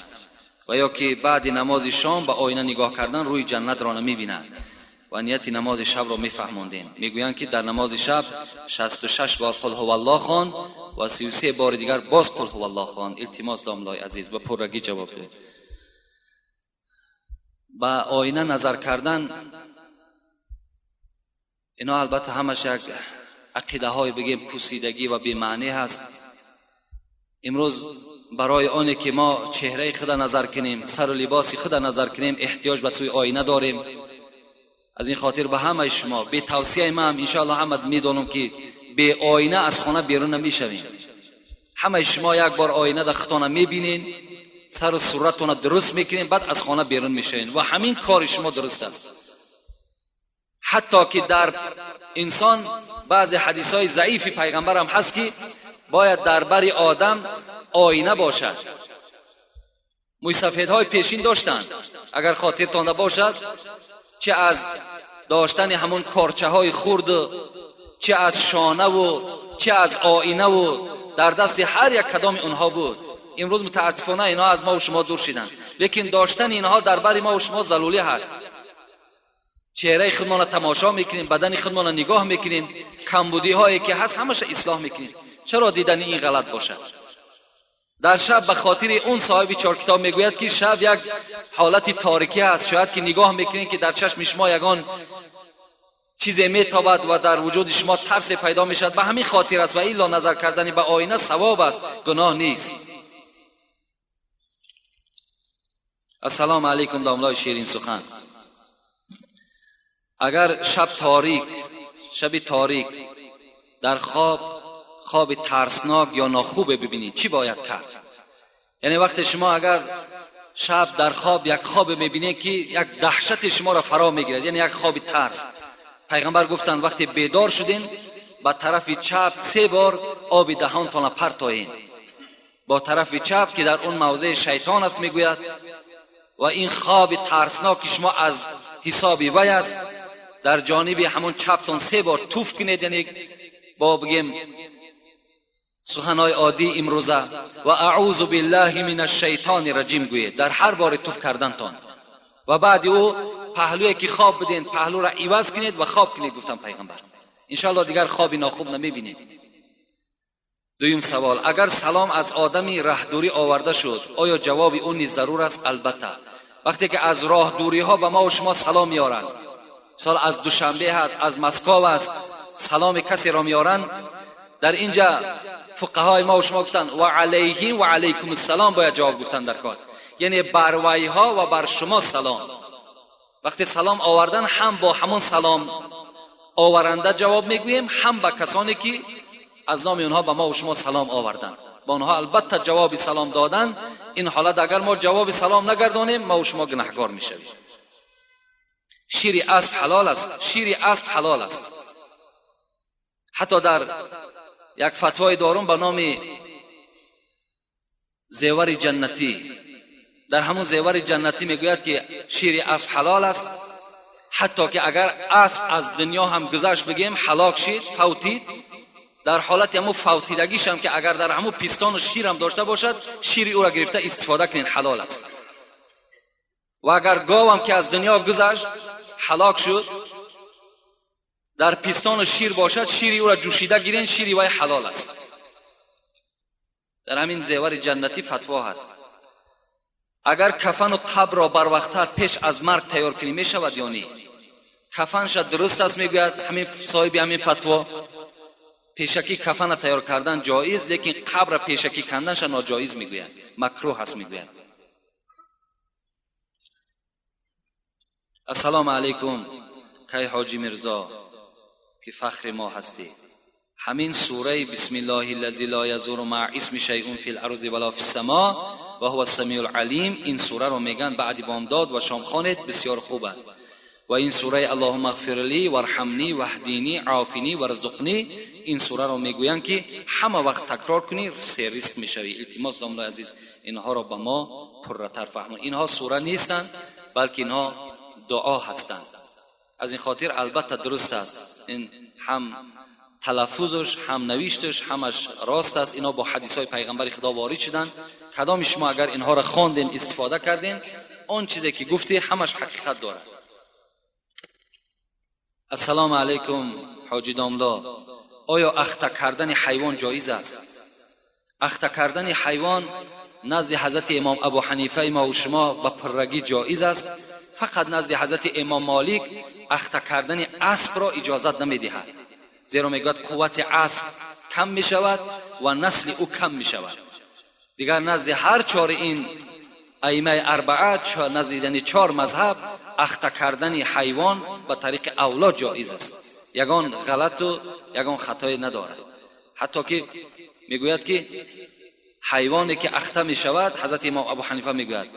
و یا که بعد نماز شام به آینه نگاه کردن روی جنت را نمیبیند و نیت نماز شب را میفهماندین. میگویند که در نماز شب 66 بار قل هو الله خوان و 33 بار دیگر باز قل هو الله خوان. التماس داملای عزیز به پرگی جواب ده. به آینه نظر کردن اینا البته همش یک عقیده های بگیم پوسیدگی و بی‌معنی هست. امروز برای آنی که ما چهره خود نظر کنیم، سر و لباس خود نظر کنیم، احتیاج به سوی آینه داریم. از این خاطر به همه شما به توصیه من انشاءالله همه میدونم که به آینه از خانه بیرون نمیشویم. همه شما یک بار آینه در خودتان میبینین، سر و صورتتون درست میکنین، بعد از خانه بیرون میشوین و همین کار شما درست است. حتی که در انسان بعضی حدیث های ضعیف پیغمبر هم هست که باید در بر آدم آینه باشد. موی سفیدهای پیشین داشتند، اگر خاطرتان باشد، چه از داشتن همون کارچه های خرد، چه از شانه و چه از آینه و در دست هر یک کدام اونها بود. امروز متاسفانه اینها از ما و شما دور شدند، لیکن داشتن اینها در بر ما و شما ضروری هست. چهره خودمان را تماشا میکنیم، بدن خودمان را نگاه میکنیم، کمبودی هایی که هست همش اصلاح میکنیم. چرا دیدن این غلط باشد؟ در شب به خاطر اون صاحب چهار کتاب میگوید که شب یک حالت تاریکی هست، شاید که نگاه میکنین که در چشم شما یگان چیزی میتابد و در وجود شما ترس پیدا میشد. به همین خاطر است و الا نظر کردن به آینه ثواب است، گناه نیست. السلام علیکم داملای شیرین سخن. اگر شب تاریک، شب تاریک در خواب، خواب ترسناک یا ناخوب ببینید چی باید کرد؟ یعنی وقتی شما اگر شب در خواب یک خواب میبینید که یک دهشت شما را فرا میگیرد، یعنی یک خواب ترس، پیغمبر گفتند وقتی بیدار شدین به طرف چپ 3 بار آب دهانتان پرتایین، با طرف چپ که در اون موضع شیطان است میگوید، و این خواب ترسناک شما از حساب وی است، در جانب همون چپتان 3 بار توف کنید، یعنی با بگیم سخنهای عادی امروزه، و اعوذ بالله من الشیطان الرجیم گویید در هر بار توف کردنتان، و بعد او پهلویی که خواب بدین پهلو را عوض کنید و خواب کنید، گفتم پیغمبر. انشاءالله دیگر خواب ناخوب نمیبینید. دویم سوال، اگر سلام از آدمی ره دوری آورده شد آیا جواب اون نیز ضرور است؟ البته. وقتی که از راه دوری ها به ما و شما سلام میارند، مثال از دوشنبه هست، از مسکو است، سلام کسی را میارند، در اینجا فقهای ما و شما گفتن و علیهم و علیکم السلام باید جواب گفتن در کار، یعنی بر وی ها و بر شما سلام. وقتی سلام آوردن هم با همون سلام آورنده جواب میگوییم، هم به کسانی که از نام اونها به ما و شما سلام آوردن، Ба онҳо албатта ҷавоби салом додан. Ин ҳолат агар мо ҷавоби салом нагардонем, мо шумо гунаҳгор мешавем. Шири асп ҳалол аст, шири асп ҳалол аст. Ҳатто дар як фатвои дорум ба номи зевари ҷаннатӣ, дар ҳамун зевари ҷаннатӣ мегӯяд ки шири асп ҳалол аст, ҳатто ки агар асп аз дунё ҳам гузашт, бигем ҳалок шид, фавтид, дар ҳолати ҳамун фавтидагишам ки агар дар ҳамун пистону ширам дошта бошад, шири ӯро гирифта истифода кунед, ҳалол аст. Ва агар говам ки аз дунё гузашт, ҳалок шуд, дар пистону шир бошад, шири ӯро ҷӯшида гирен, шири вай ҳалол аст. Дар ҳамин зевари ҷаннатӣ фатво ҳаст. Агар кафану қабрро барвақттар пеш аз марг тайёр кунӣ, мешавад ё не? Кафанша дуруст аст, мегӯяд ҳамин соҳиби ҳамин фатво, пешакӣ кафана тайёр кардан ҷоиз, лекин қабра пешакӣ канданша ноҷоиз мегӯяд, макрӯҳ аст мегӯяд. Ассалому алайкум, кай ҳоҷи Мирзо ки фахри мо ҳастӣ. Ҳамин сураи бисмиллоҳи ллази ло язуру маъа исми шайъун фил арзи вало фис само ва ҳува ссамиул алим, ин сураро мегӯянд баъди бомдод ва шом хонед, бисёр хуб аст. Ва ин сураи аллоҳумма ғфир ли варҳамни ваҳдини офини варзуқни, ин сураро мегӯянд ки ҳама вақт такрор кунӣ, серризқ мешавӣ. Илтимос, домлои азиз, инҳоро ба мо пурратар фаҳмон. Инҳо сура нестанд, балки инҳо дуо ҳастанд. Аз ин хотир албатта дуруст аст, ин ҳам талаффузаш ҳам навишташ ҳамаш рост аст. Инҳо бо ҳадисҳои пайғамбари Худо ворид шуданд. Кадоми шумо агар инҳоро хонден, истифода карден, он чизе ки гуфтӣ ҳамаш ҳақиқат дорад. Ассалому алайкум, ҳоҷи домло, оё ахта кардани ҳайвон ҷоиз аст? Ахта кардани ҳайвон назди ҳазрати имом Абу Ҳанифаи мо шумо ба пуррагӣ ҷоиз аст. Фақат назди ҳазрати имом Молик ахта кардани аспро иҷозат намедиҳад, зеро мегӯяд қуввати асп кам мешавад ва насли ӯ кам мешавад. Дигар назди ҳар чори ин аимаи арбаа, назди яъне чор мазҳаб, ахта кардани ҳайвон ба тариқи авло ҷоиз аст, ягон ғалату ягон хатое надорад. Ҳатто ки мегӯяд ки ҳайвоне ки ахта мешавад, ҳазрати имом Абу Ҳанифа мегӯяд,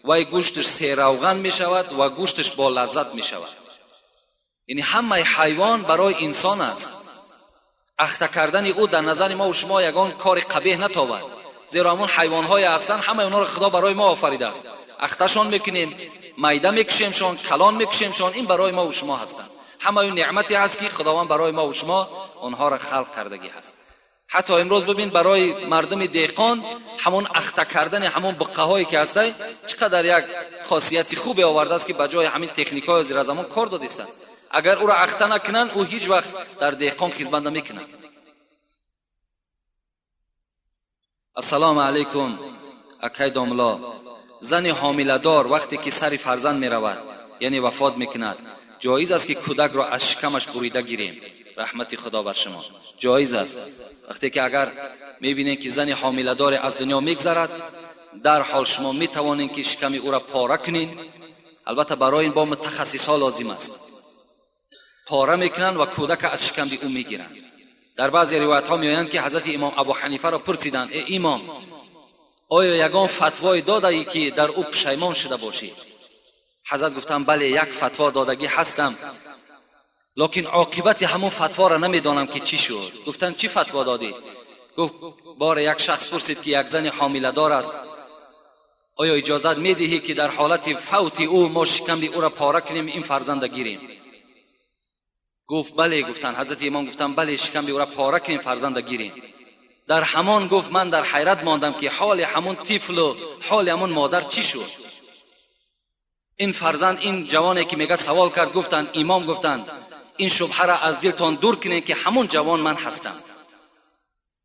вай гӯшташ серавған мешавад ва гӯшташ бо лаззат мешавад. Яъне ҳамаи ҳайвон барои инсон аст. Ахта кардани ӯ дар назари мо шумо ягон кори қабеҳ натобад, зеро ҳамон ҳайвонҳое ҳастанд, ҳамаи онҳоро Худо барои мо офаридааст. Ахташон мекунем, майда мекушемшон, калон мекушемшон, ин барои мо шумо ҳастанд. Ҳамаи неъмате ҳаст ки Худованд барои мо шумо онҳоро халқ кардагӣ ҳаст. Ҳатто имрӯз бибин, барои мардуми деҳқон ҳамон ахта кардани ҳамон буққаҳое ки ҳастай, чӣ қадар як хосияти хубе овардааст ки ба ҷои ҳамин техникаҳои зиразамон кор додистанд. Агар ӯро ахта накунанд, ӯ ҳеҷ вақт дар деҳқон хизмат намекунад. Ассалому алайкум, акай домло, зани ҳомиладор вақте ки сари фарзанд меравад, яъне вафот мекунад, ҷоиз аст ки кӯдакро аз шикамаш бурида гирем? Раҳмати Худо бар шумо. Ҷоиз аст. Вақте ки агар мебинем ки зани ҳомиладоре аз дунё мегзарад, дарҳол шумо метавонед ки шиками ӯро пора кунед. Албатта барои ин бо мутахассисҳо лозим аст. Пора мекунанд ва кӯдака аз шикамби ӯ мегиранд. Дар баъзе ривоятҳо меоянд ки ҳазрати имом Абу Ҳанифаро пурсиданд: э имом, оё ягон фатвое додаӣ ки дар ӯ пушаймон шуда бошӣ? Ҳазрат гуфтанд: бале, як фатво додагӣ ҳастам, лекин оқибати ҳамон фатворо намедонам ки чӣ шуд. Гуфтанд: чӣ фатво додӣ? Гуфт: боре як шахс пурсид ки як зани ҳомиладор аст, оё иҷозат медиҳӣ ки дар ҳолати фавти ӯ мо шикамби ӯро пора кунем, ин фарзанда гирем? Гуфт: бале. Гуфтанд, ҳазрати имом гуфтанд: бале, шикамби ӯро пора кунем, фарзанда гирем. Дар ҳамон гуфт ман дар ҳайрат мондам ки ҳоли ҳамон тифлу ҳоли ҳамон модар чӣ шуд. Ин фарзанд, ин ҷавоне ки мега савол кард, гуфтанд, имом гуфтанд: ин шубҳаро аз дилтон дур кунед ки ҳамон ҷавон ман ҳастам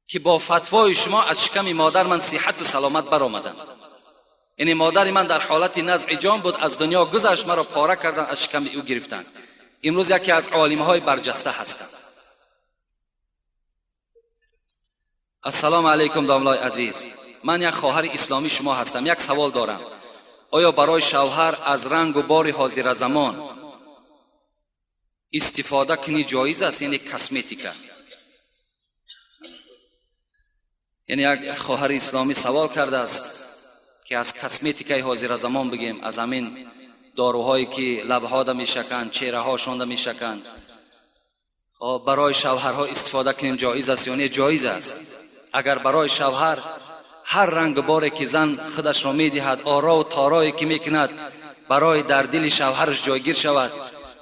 ки бо фатвои шумо аз шиками модар ман сиҳату саломат баромадам. Яъне модари ман дар ҳолати назъи ҷон буд, аз дунё гузашт, маро пора карданд, аз шиками ӯ гирифтанд. Имрӯз яке аз олимҳои барҷаста ҳастам. Ассалому алайкум, домлои азиз, ман як хоҳари исломии шумо ҳастам. Як савол дорам: оё барои шавҳар аз рангу бори ҳозиразамон истифода кунӣ ҷоиз аст, яъне косметика? Яъне як хоҳари исломӣ савол кардааст ки аз косметикаи ҳозира замон бигем, аз ҳамин доруҳое ки лабҳода мешаканд, чеҳраҳошонда мешаканд, барои шавҳарҳо истифода кунем ҷоиз аст ё не? Ҷоиз аст. Агар барои шавҳар ҳар ранг боре ки зан худашро медиҳад, орову торое ки мекунад, барои дар дили шавҳараш ҷойгир шавад,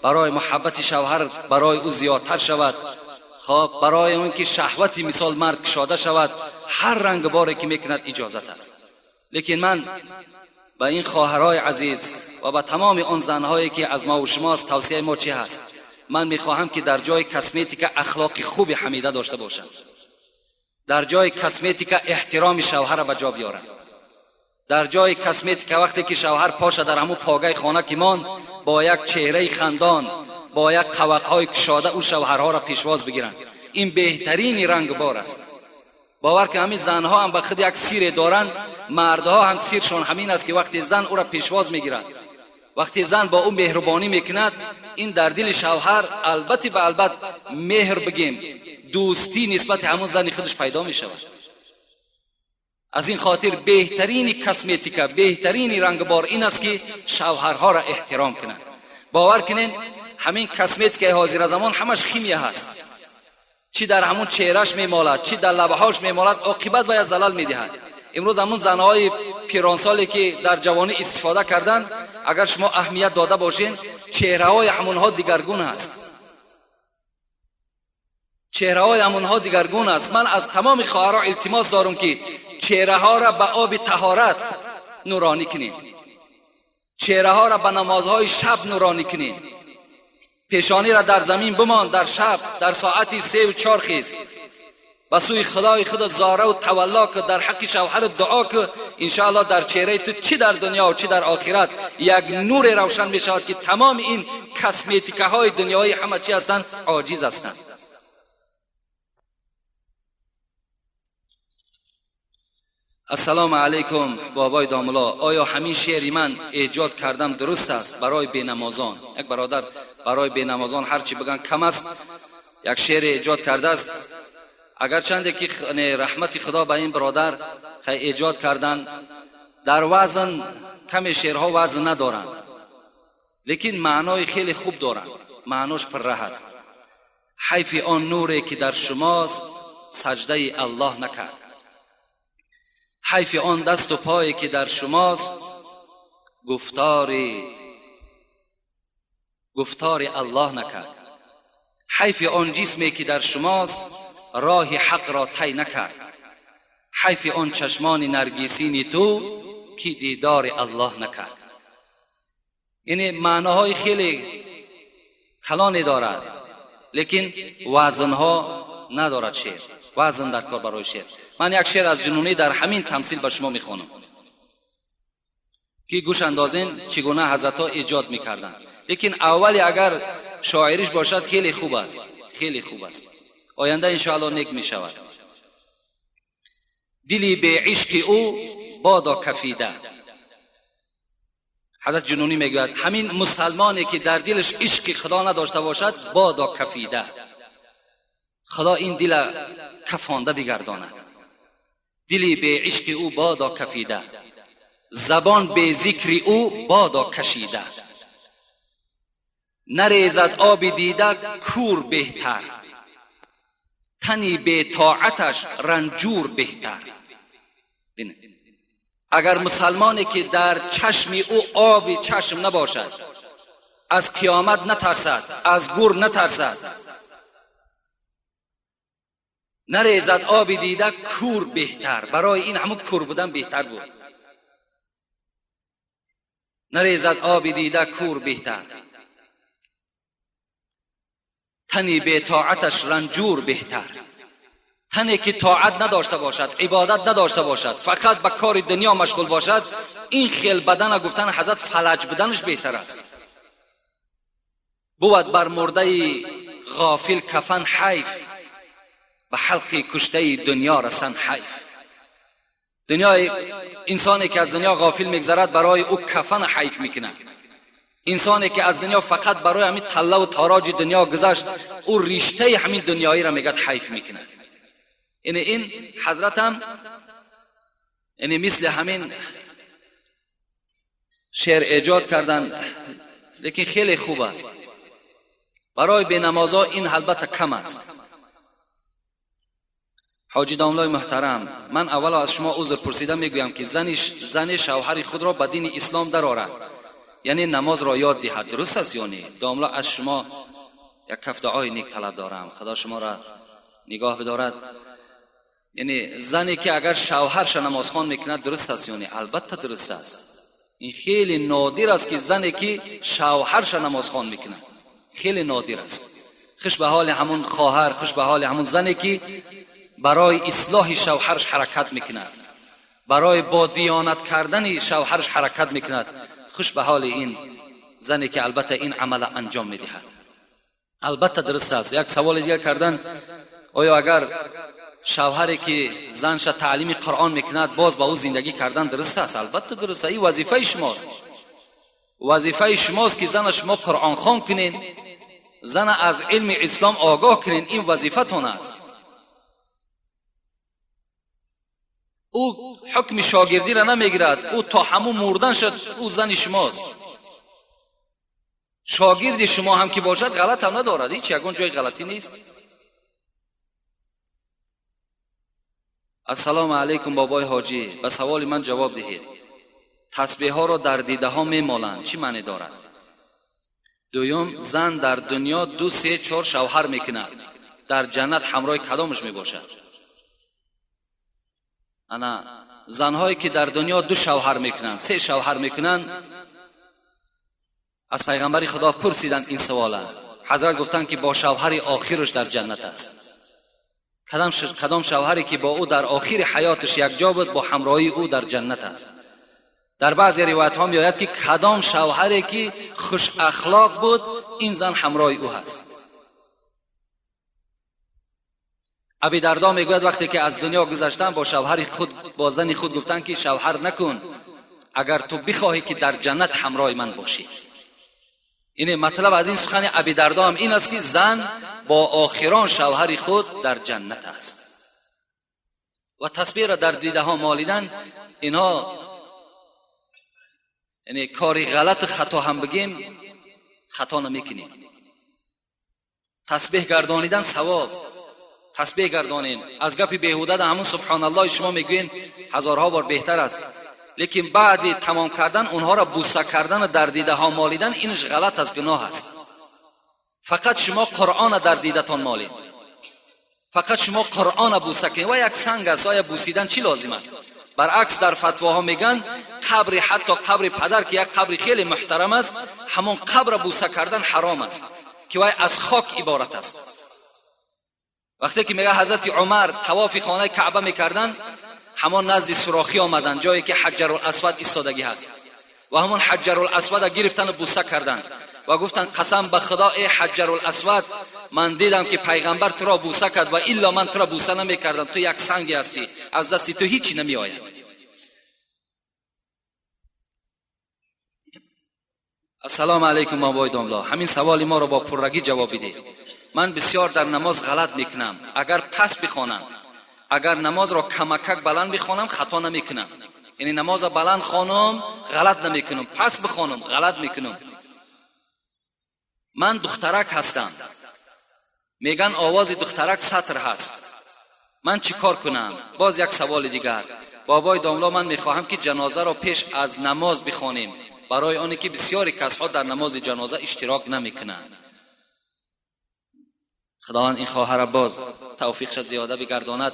барои муҳаббати шавҳар барои ӯ зиёдтар шавад, хоб барои он ки шаҳвати мисол мард кушода шавад, ҳар ранг боре ки мекунад иҷозат аст. Лекин ман ба ин хоҳарҳои азиз ва ба тамоми он занҳое ки аз мо ва шумост, тавсияи мо чӣ ҳаст? Ман мехоҳам ки дар ҷои косметика ахлоқи хуби ҳамида дошта бошам, дар ҷои косметика эҳтироми шавҳарро ба ҷо биёрам, дар ҷои косметика вақте ки шавҳар поша дар ҳамун погаи хона ки монд, бо як чеҳраи хандон, бо як қавақҳои кушода ӯ шавҳарҳоро пешвоз бигиранд. Ин беҳтарини рангбор аст. Бовар ки ҳамин занҳо ҳам ба худ як сире доранд, мардҳо ҳам сиршон ҳамин аст ки вақте зан ӯро пешвоз мегирад, вақте зан бо ӯ меҳрубонӣ мекунад, ин дар дили шавҳар албатта ба албат меҳр бигем, дӯстӣ нисбати ҳамун зани худаш пайдо мешавад. Аз ин хотир беҳтарини косметика, беҳтарини рангбор ин аст ки шавҳарҳоро эҳтиром кунанд. Бовар кунед, ҳамин косметикаи ҳозира замон ҳамаш химия ҳаст. Чӣ дар ҳамун чеҳраш мемолад, чӣ дар лабҳош мемолад, оқибат бояд залал медиҳад. Имрӯз ҳамун занҳои пиронсоле ки дар ҷавонӣ истифода карданд, агар шумо аҳамият дода бошед, чеҳраҳои ҳамунҳо дигаргун аст. Чеҳраҳои ҳамунҳо дигаргун аст. Ман аз тамоми хоҳарҳо илтимос дорам ки чеҳраҳоро ба оби таҳорат нуронӣ кунед, чеҳраҳоро ба намозҳои шаб нуронӣ кунед. Пешониро дар замин бимон, дар шаб, дар соати 3 ва 4 хез, ба сӯи худои худ зораву тавалло ку, дар ҳаққи шавҳарат дуо ку. Иншоаллоҳ дар чеҳраи ту чӣ дар дунё ва чӣ дар охират як нуре равшан мешавад ки тамоми ин косметикаҳои дунёӣ ҳама чӣ ҳастанд, оҷиз ҳастанд. Ассалому алайкум бобои домулло, оё ҳамин шеъри ман эҷод кардам дуруст аст барои бенамозон? Як бародар барои бенамозон ҳарчи биган кам аст, як шеъре эҷод кардааст. Агарчанде ки раҳмати худо ба ин бародар эҷод кардан, дар вазн каме шеърҳо вазн надоранд, лекин маънои хеле хуб доранд, маънош пурра ҳаст. Ҳайфи он нуре ки дар шумост саҷдаи аллоҳ накард, ҳайфи он дасту пое ки дар шумост гуфтори аллоҳ накард, ҳайфи он ҷисме ки дар шумост роҳи ҳақро тай накард, ҳайфи он чашмони наргисини ту ки дидори аллоҳ накард. Яъне маъноҳои хеле калоне дорад, лекин вазнҳо надорад шеър. Вазн дар кор барои шеър. Ман як шеър аз ҷунунӣ дар ҳамин тамсил ба шумо мехонам ки гӯш андозен чӣ гуна ҳазратҳо эҷод мекарданд. Лекин аввали агар шоириш бошад хеле хуб аст, хеле хуб аст. Оянда иншоаллоҳ нек мешавад. Дили беишқи ӯ бодо кафида. Ҳазрат ҷунунӣ мегӯяд ҳамин мусалмоне ки дар дилаш ишқи худо надошта бошад, бодо кафида. Худо ин дила кафонда бигардонад. Дили беишқи ӯ бодо кафида, забон бе зикри ӯ бодо кашида. Нарезад оби дида кур беҳтар, тани бетоаташ ранҷур беҳтар. Агар мусалмоне ки дар чашми ӯ оби чашм набошад, аз қиёмат натарсад, аз гур натарсад, нарезад оби дида кур беҳтар. Барои ин ҳамун кур будан беҳтар буд. Нарезад оби дида кур беҳтар, тани бетоаташ ранҷур беҳтар. Тане ки тоат надошта бошад, ибодат надошта бошад, фақат ба кори дунё машғул бошад, ин хел бадана гуфтан ҳазрат фалаҷ буданаш беҳтар аст. Бувад бар мурдаи ғофил кафан ҳайф, ба ҳалқи куштаи дунё расан ҳайф. Дунёи инсоне ки аз дунё ғофил мегзарад, барои ӯ кафана ҳайф мекунад. Инсоне ки аз дунё фақат барои ҳамин таллаву тороҷи дунё гузашт, ӯ риштаи ҳамин дунёиро мегӯяд ҳайф мекунад. یعنی این حضرت هم یعنی مثل همین شعر ایجاد کردن، لیکن خیلی خوب است. برای بینمازا این البته کم است. حاجی داملای محترم، من اول از شما عذر پرسیده میگویم که زن شوهر خود را به دین اسلام درآورد، یعنی نماز را یاد دهد، درست است یا نه؟ داملا از شما یک کف دعای نیک طلب دارم، خدا شما را نگاه بدارد. یعنی زنی که اگر شوهرش نمازخوان میکند درست است یا نه؟ البته درست است. این خیلی نادر است که زنی که شوهرش نمازخوان میکند، خیلی نادر است. خوش به حال همون خواهر، خوش به حال همون زنی که برای اصلاح شوهرش حرکت میکند، برای با دیانت کردن شوهرش حرکت میکند. خوش به حال این زنی که البته این عمل انجام میدهد. البته درست است. یک سوال دیگر کردن، آیا اگر شوهری که زنش تعلیم قرآن میکند باز با او زندگی کردن درست است؟ البته درست است. این وظیفه شماست، وظیفه شماست که زن شما قرآن خوان کنین، زن از علم اسلام آگاه کنین، این وظیفه‌تان است. او حکم شاگردی را نمیگیرد، او تا همون مردن شد او زن شماست. شاگرد شما هم که باشد غلط هم ندارد، هیچ یگان جای غلطی نیست. السلام علیکم بابای حاجی، به سوال من جواب دهید. تسبیح ها را در دیده ها میمالند، چی معنی دارد؟ دوم، زن در دنیا 2، 3، 4 شوهر میکند، در جنت همراه کدامش میباشد؟ انا زنهایی که در دنیا 2 شوهر میکنند، 3 شوهر میکنند، از پیغمبر خدا پرسیدند این سواله، حضرت گفتند که با شوهر آخرش در جنت است. کدام شوهری که با او در آخر حیاتش یک جا بود با همراهی او در جنت است. در بعضی روایت ها میآید که کدام شوهری که خوش اخلاق بود این زن همراه او هست. ابی دردا میگوید وقتی که از دنیا گذشتن با شوهر خود، با زن خود گفتن که شوهر نکن اگر تو بخواهی که در جنت همراه من باشی. این مطلب از این سخن ابی دردا هم این است که زن با آخران شوهر خود در جنت است. و تسبیح را در دیده ها مالیدن، اینها یعنی کاری غلط خطا هم بگیم خطا نمیکنیم. تسبیح گردانیدن ثواب، تسبیح گردانین از گپی بیهوده در همون سبحان الله شما میگوین هزارها بار بهتر است، لیکن بعد تمام کردن اونها را بوسه کردن و در دیده ها مالیدن اینش غلط است، گناه است. فقط شما قرآن در دیدتان مالید، فقط شما قرآن بوسه کنید و یک سنگ است، آیا بوسیدن چی لازم است؟ برعکس در فتواها میگن قبر، حتی قبر پدر که یک قبر خیلی محترم است، همون قبر بوسه کردن حرام است که وای از خاک عبارت است. وقتی که میگه حضرت عمر طواف خانه کعبه میکردن، همان نزد سوراخی آمدن جایی که حجر الاسود ایستادگی هست و همون حجر الاسود گرفتن و بوسه کردن و گفتن قسم به خدا ای حجر الاسود، من دیدم که پیغمبر تو را بوسه کرد و الا من تو را بوسه نمیکردم، تو یک سنگی هستی، از دستی تو هیچی نمی آید. السلام علیکم بابای داملا، همین سوال ما را با پررگی جواب بده. من بسیار در نماز غلط میکنم، اگر پس بخوانم، اگر نماز را کمکک بلند بخوانم خطا نمیکنم، یعنی نماز بلند خوانم غلط نمیکنم، پس بخوانم غلط میکنم. من دخترک هستم، میگن آواز دخترک سطر هست، من چی کار کنم؟ باز یک سوال دیگر، بابای داملا من میخواهم که جنازه را پیش از نماز بخوانیم، برای آنی که بسیاری کسها در نماز جنازه اشتراک نمیکنند. خداوند این خواهر باز توفیقش زیاده بگرداند.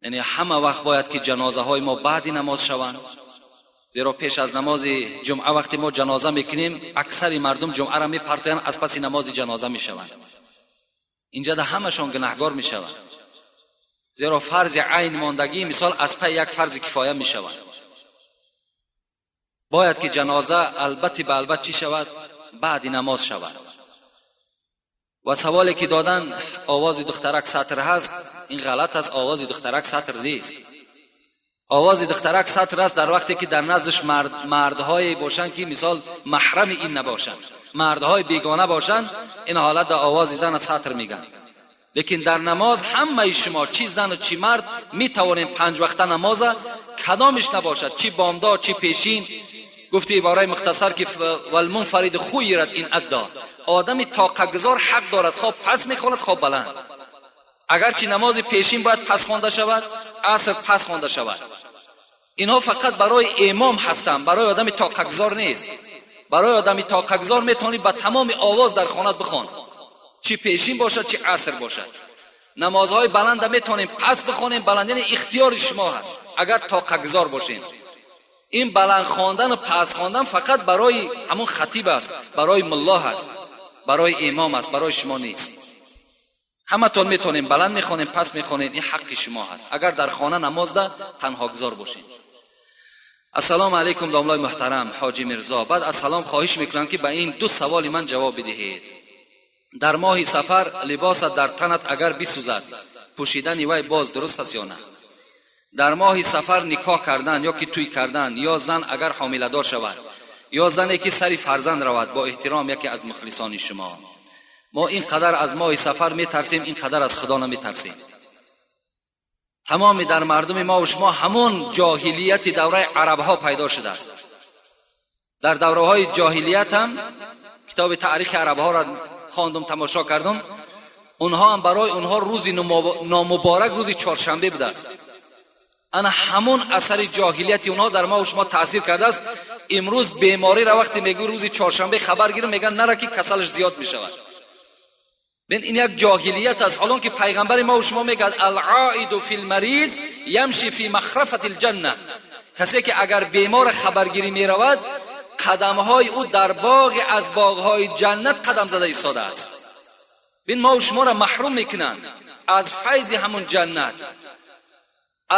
یعنی همه وقت باید که جنازه های ما بعد نماز شوند، زیرا پیش از نماز جمعه وقتی ما جنازه میکنیم اکثر مردم جمعه را میپرتویند، از پس نماز جنازه میشوند. اینجا ده همشان گناهگار میشوند، زیرا فرض عین ماندگی مثال از پی یک فرض کفایه میشوند. باید که جنازه البته به البته چی شود؟ بعد نماز شود. و سوالی که دادن آواز دخترک سطر هست، این غلط است. آواز دخترک سطر نیست. آواز دخترک سطر است در وقتی که در نزدش مردهای باشند که مثال محرم این نباشند، مردهای بیگانه باشند، این حالت در آواز زن سطر میگن. Лекин дар намоз ҳамаи шумо, чӣ зану чӣ мард, метавонем панҷ вақта намоза кадомиш набошад, чӣ бомдод, чӣ пешин. Гуфти ибораи мухтасар ки валмунфарид хуйират ин адда, одами тоқагузор ҳақ дорад хоб пас мехонад, хоб баланд. Агарчи намози пешин бояд пас хонда шавад, аср пас хонда шавад. Инҳо фақат барои имом ҳастанд, барои одами тоқагузор нест. Барои одами тоқагузор метавонӣ ба тамоми овоз дар хонат бихон, чӣ пешин бошад, чӣ аср бошад. Намозҳои баланда метавонем пас бихонем, баланд яъне ихтиёри шумо ҳаст агар тоқагузор бошем. Ин баланд хондану пас хондан фақат барои ҳамон хатиб аст, барои мулло ҳаст, барои имом аст, барои шумо нест. Ҳаматон метавонем баланд мехонем, пас мехонем, ин ҳаққи шумо ҳаст агар дар хона намозда танҳогузор бошем. Ассалому алайкум домлои муҳтарам ҳоҷи Мирзо. Баъд аз салом хоҳиш мекунам ки ба ин ду саволи ман ҷавоб бидиҳед. Дар моҳи сафар либосат дар танат агар бисӯзад, пӯшидани вай боз дуруст аст ё на? Дар моҳи сафар никоҳ кардан ё ки тӯй кардан, ё зан агар ҳомиладор шавад, ё зане ки сари фарзанд равад, бо эҳтиром яке аз мухлисони шумо. Мо ин қадар аз моҳи сафар метарсем, ин қадар аз худо наметарсем. Тамоми дар мардуми мо ва шумо ҳамон ҷоҳилияти давраи арабҳо пайдо шудааст. Дар давраҳои ҷоҳилият ҳам китоби таърихи арабҳоро хондум, тамошо кардум. Онҳо ҳам барои онҳо рӯзи номуборак рӯзи чоршанбе будааст. Ана ҳамон асари ҷоҳилияти онҳо дар мо ва шумо таъсир кардааст. Имрӯз бемориро вақте мегӯй рӯзи чоршанбе хабар гирим, мегӯянд нара ки касалаш зиёд мешавад. Бин, ин як ҷоҳилият аст. Ҳолон ки пайғамбари мо ва шумо мегӯяд алъоиду фи лмариз ямши фи махрафати лҷанна, касе ки агар бемора хабаргирӣ меравад, қадамҳои ӯ дар боғе аз боғҳои ҷаннат қадам зада истодааст. Бин, мо ва шуморо маҳрум мекунанд аз файзи ҳамун ҷаннат,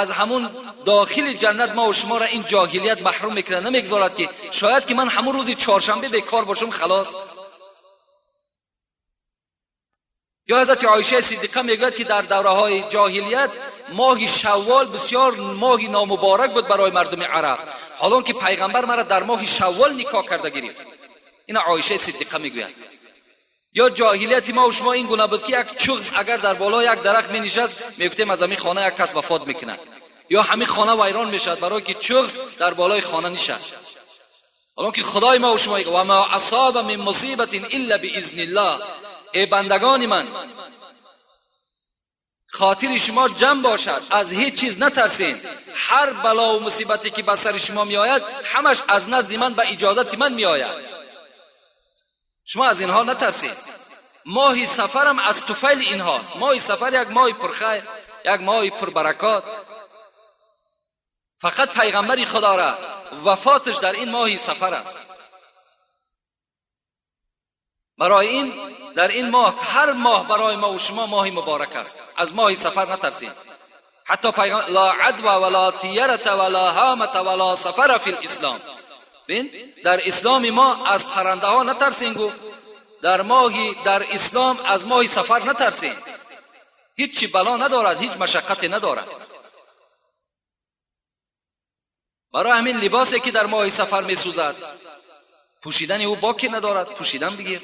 аз ҳамун дохили ҷаннат мо ва шуморо ин ҷоҳилият маҳрум мекунад, намегузорад ки шояд ки ман ҳамун рӯзи чоршанбе бекор бошам, халос. Ё ҳазрати Оиша Сиддиқа мегӯяд ки дар давраҳои ҷоҳилият моҳи шаввол бисёр моҳи номуборак буд барои мардуми араб, ҳолон ки пайғамбар мара дар моҳи шаввол никоҳ карда гирифт. Ина Оиша Сиддиқа мегӯяд. Ё ҷоҳилияти мо ва шумо ин гуна буд ки як чуғз агар дар боло як дарахт менишаст, мегуфтем аз ҳамин хона як кас вафот мекунад, ё ҳамин хона вайрон мешавад барое ки чуғз дар болои хона нишаст. ҳолон ки худои мо ва шумо ва ма асоба мин мусибатин илла биизниллаҳ, эй бандагони ман, хотири шумо ҷамъ бошад, аз ҳеҷ чиз натарсед. Ҳар балову мусибате ки ба сари шумо меояд, ҳамаш аз назди ман ба иҷозати ман меояд. Шумо аз инҳо натарсед. Моҳи сафарам аз туфайли инҳост. Моҳи сафар як моҳи пурхайр, як моҳи пурбаракот. Фақат пайғамбари худора вафоташ дар ин моҳи сафар аст. Барои ин дар ин моҳ, ҳар моҳ барои мо ва шумо моҳи муборак аст. Аз моҳи сафар натарсед. Ҳатто пайғамбар ла адва ва ла тиярата ва ла ҳамата ва ла сафара фи лислом. Бин, дар исломи мо аз паррандаҳо натарсем, гуфт. Дар моҳи дар ислом аз моҳи сафар натарсем. Ҳеҷ чи бало надорад, ҳеҷ машаққате надорад. Барои ҳамин либосе ки дар моҳи сафар месӯзад, пӯшидани ӯ боке надорад, пӯшидан бигир.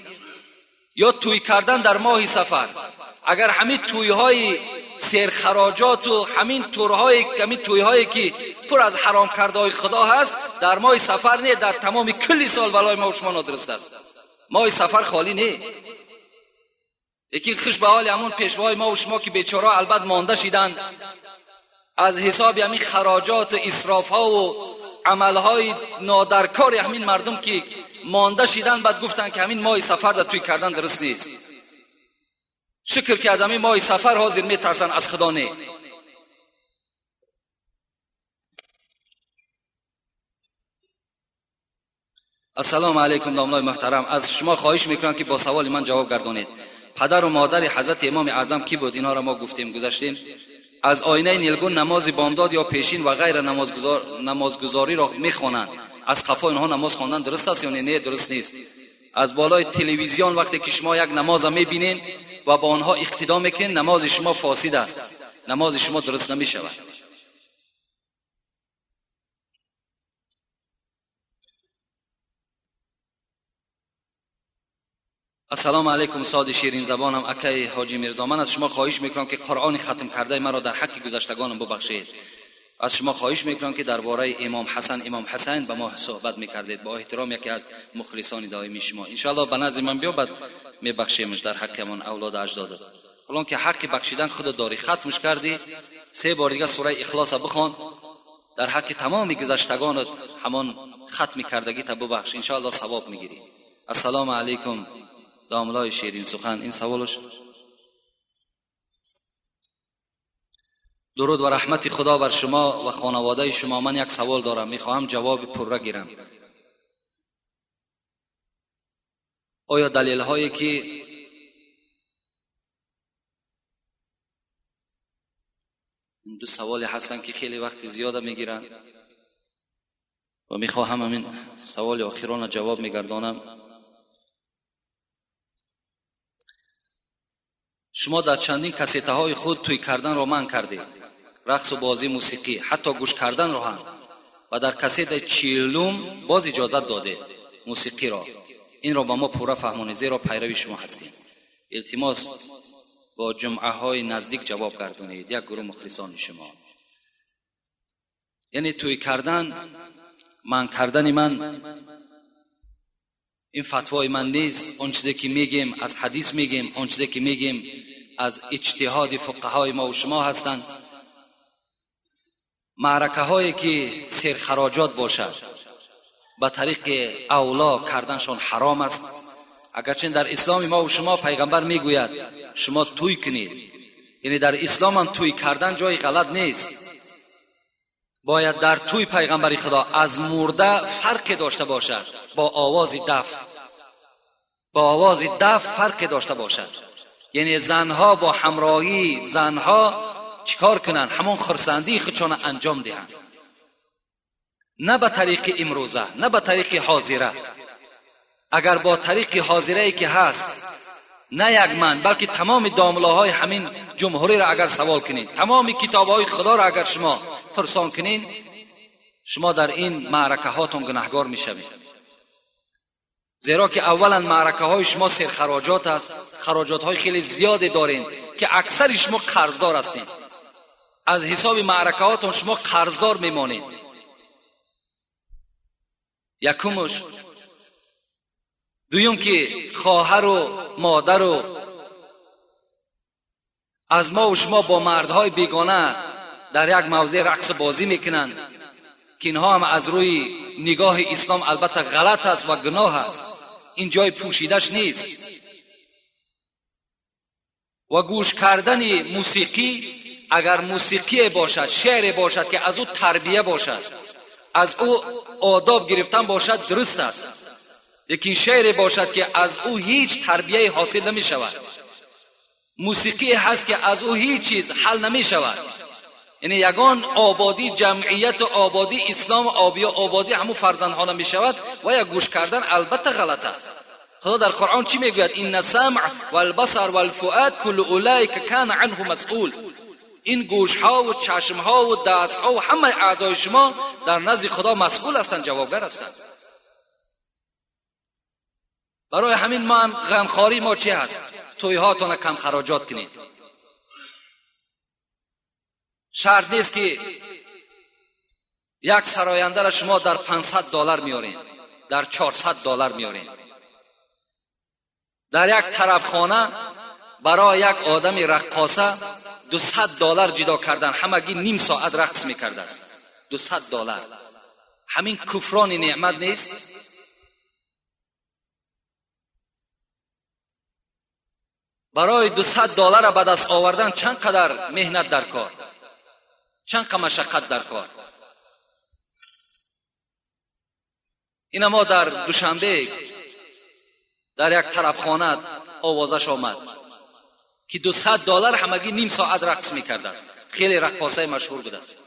Ё тӯй кардан дар моҳи сафар, агар ҳамин тӯйҳои серхароҷоту ҳамин турҳои ҳамин тӯйҳое ки пур аз ҳаром кардаҳои худо ҳаст, дар моҳи сафар не, дар тамоми кулли сол балои мо шумо нодуруст аст. Моҳи сафар холӣ не. Лекин хуш ба ҳоли ҳамун пешвои мо ва шумо ки бечора албат монда шиданд аз ҳисоби ҳамин хароҷоту исрофҳову амалҳои нодаркори ҳамин мардум ки монда шидан, баъд гуфтанд ки ҳамин моҳи сафар дар тӯй кардан дуруст нест. Шукр ки аз ҳамин моҳи сафар ҳозир метарсанд, аз худо не. Ассалому алайкум домлои муҳтарам. Аз шумо хоҳиш мекунам ки бо саволи ман ҷавоб гардонед. Падару модари ҳазрати имоми аъзам кӣ буд? Инҳоро мо гуфтем, гузаштем. Аз оинаи нилгун намози бомдод ё пешин ва ғайра намозгузориро мехонанд. Аз қафо инҳо намоз хондан дуруст аст ё не? Не, дуруст нест. Аз болои телевизион вақте ки шумо як намоза мебинед ва ба онҳо иқтидо мекунед, намози шумо фосид аст, намози шумо дуруст намешавад. Ассалому алайкум, соди ширин забонам акай ҳоҷи Мирзо. Ман аз шумо хоҳиш мекунам, ки Қуръони хатм кардаи маро дар ҳаққи гузаштагонам бубахшед. Аз шумо хоҳиш мекунам, ки дар бораи имом Ҳасан, имом Ҳусайн ба мо суҳбат мекардед. Бо эҳтиром, яке аз мухлисони доимии шумо. Иншоаллоҳ, ба назди ман биё, баъд мебахшемш дар ҳаққи ҳамон авлоду аҷдодат. Ҳолон ки ҳаққи бахшидан худат дорӣ, хатмш кардӣ, се бор дига сураи Ихлоса бихон, дар ҳаққи тамоми гузаштагонат ҳамон хатми кардагита бубахш, иншоаллоҳ савоб мегирӣ. Ассалому алайкум, домлои ширин сухан. Ин саволш. Дуруд ва раҳмати Худо бар шумо ва хонаводаи шумо. Ман як савол дорам, мехоҳам ҷавоби пурра гирам. Оё далелҳое ки ду саволе ҳастанд, ки хеле вақти зиёда мегиранд ва мехоҳам ҳамин саволи охирона ҷавоб мегардонам. Шумо дар чандин кассетаҳои худ тӯй карданро манъ кардед, рақсу бозӣ, мусиқӣ, ҳатто гӯш карданро ҳам, ва дар кассетаи 40-ум боз иҷозат додед мусиқиро. Инро ба мо пурра фаҳмонед, зеро пайрави шумо ҳастем. Илтимос, бо ҷумъаҳои наздик ҷавоб гардонед, як гурӯҳ мухлисони шумо. Яъне тӯй кардан манъ кардани ман, ин фатвои ман нест. Он чизе ки мегем, аз ҳадис мегем, он чизе ки мегем, аз иҷтиҳоди фуқаҳои мо ва шумо ҳастанд. Маъракаҳое ки серхароҷот бошад, ба тариқи авло карданшон ҳаром аст. Агарчи дар исломи мо ва шумо пайғамбар мегӯяд, шумо тӯй кунед, яъне дар исломам тӯй кардан ҷои ғалат нест. Бояд дар тӯй пайғамбари Худо аз мурда фарқе дошта бошад, бо овози даф, бо овози даф фарқе дошта бошад. Яъне занҳо бо ҳамроҳии занҳо чикор кунанд? Ҳамон хурсандии худшона анҷом диҳанд, на ба тариқи имрӯза, на ба тариқи ҳозира. Агар бо тариқи ҳозирае ки ҳаст, на як ман, балки тамоми домлаҳои ҳамин ҷумҳуриро агар савол кунед, тамоми китобҳои Худоро агар шумо пурсон кунед, шумо дар ин маъракаҳотон гунаҳгор мешавед. Зеро ки аввалан маъракаҳои шумо серхароҷот аст, хароҷотҳои хеле зиёде доред, ки аксари шумо қарздор ҳастед. Аз ҳисоби маъракаҳотон шумо қарздор мемонед. Якумуш. Дуюм, ки хоҳару модару аз мо ва шумо бо мардҳои бегона дар як мавзеъ рақсу бозӣ мекунанд, ки инҳо ҳам аз рӯи нигоҳи ислом албатта ғалат аст ва гуноҳ аст, ин ҷои пӯшидаш нест. Ва гӯш кардани мусиқӣ, агар мусиқие бошад, шеъре бошад, ки аз ӯ тарбия бошад, аз ӯ одоб гирифтан бошад, дуруст аст. Лекин шеъре бошад, ки аз ӯ ҳеҷ тарбияе ҳосил намешавад, мусиқие ҳаст, ки аз ӯ ҳеҷ чиз ҳал намешавад, яъне ягон ободӣ ҷамъияту ободӣ ислом, ободӣ ҳамун фарзандҳо намешавад, ва як гӯш кардан албатта ғалат аст. Худо дар Қуръон чӣ мегӯяд? Инна самъ валбасар валфуад куллу улайка кана анҳу масъул. Ин гӯшҳову чашмҳову дастҳову ҳамаи аъзои шумо дар назди Худо масъул ҳастанд, ҷавобгар ҳастанд. Барои ҳамин мо ҳам ғамхории мо чӣ ҳаст? Тӯйҳоятонро кам хароҷот кунед. Шарт нест, ки як сарояндаро шумо дар $500 меоред, дар $400 меоред. Дар як тарабхона барои як одами раққоса $200 ҷудо кардан, ҳамагӣ ним соат рақс мекардааст, $200. Ҳамин куфрони неъмат нест? Барои $200 ба даст овардан чанд қадар меҳнат дар кор, чанд қа машаққат дар кор. Ина мо дар Душанбе дар як тарабхона овозаш омад, ки $200 ҳамагӣ ним соат рақс мекардааст. Хеле раққосаи машҳур будааст.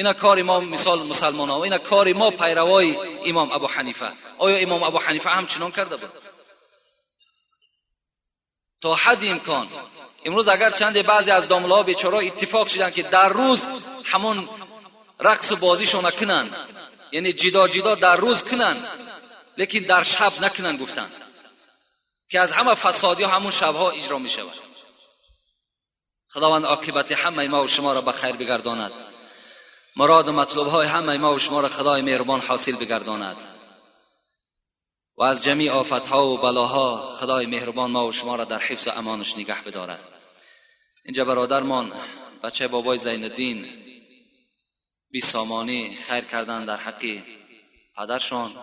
Ина кори мо, мисол, мусалмонҳо, ина кори мо, пайравои имом Абу Ҳанифа. Оё имом Абу Ҳанифа ҳамчунон карда буд? То ҳадди имкон имрӯз агар чанде баъзе аз домлаҳо бечораҳо иттифоқ шиданд, ки дар рӯз ҳамон рақсу бозишона кунанд, яъне ҷидо ҷидо дар рӯз кунанд, лекин дар шаб накунанд, гуфтанд. که از همه فسادی همون شبها اجرا می شود. خداوند عاقبت همه ما و شما را به خیر بگرداند. مراد و مطلوب های همه ما و شما را خدای مهربان حاصل بگرداند و از جمیع آفت ها و بلاها خدای مهربان ما و شما را در حفظ و امانش نگه بدارد. اینجا برادرمان بچه بابای زین الدین 20 سامانی خیر کردن در حق پدرشان.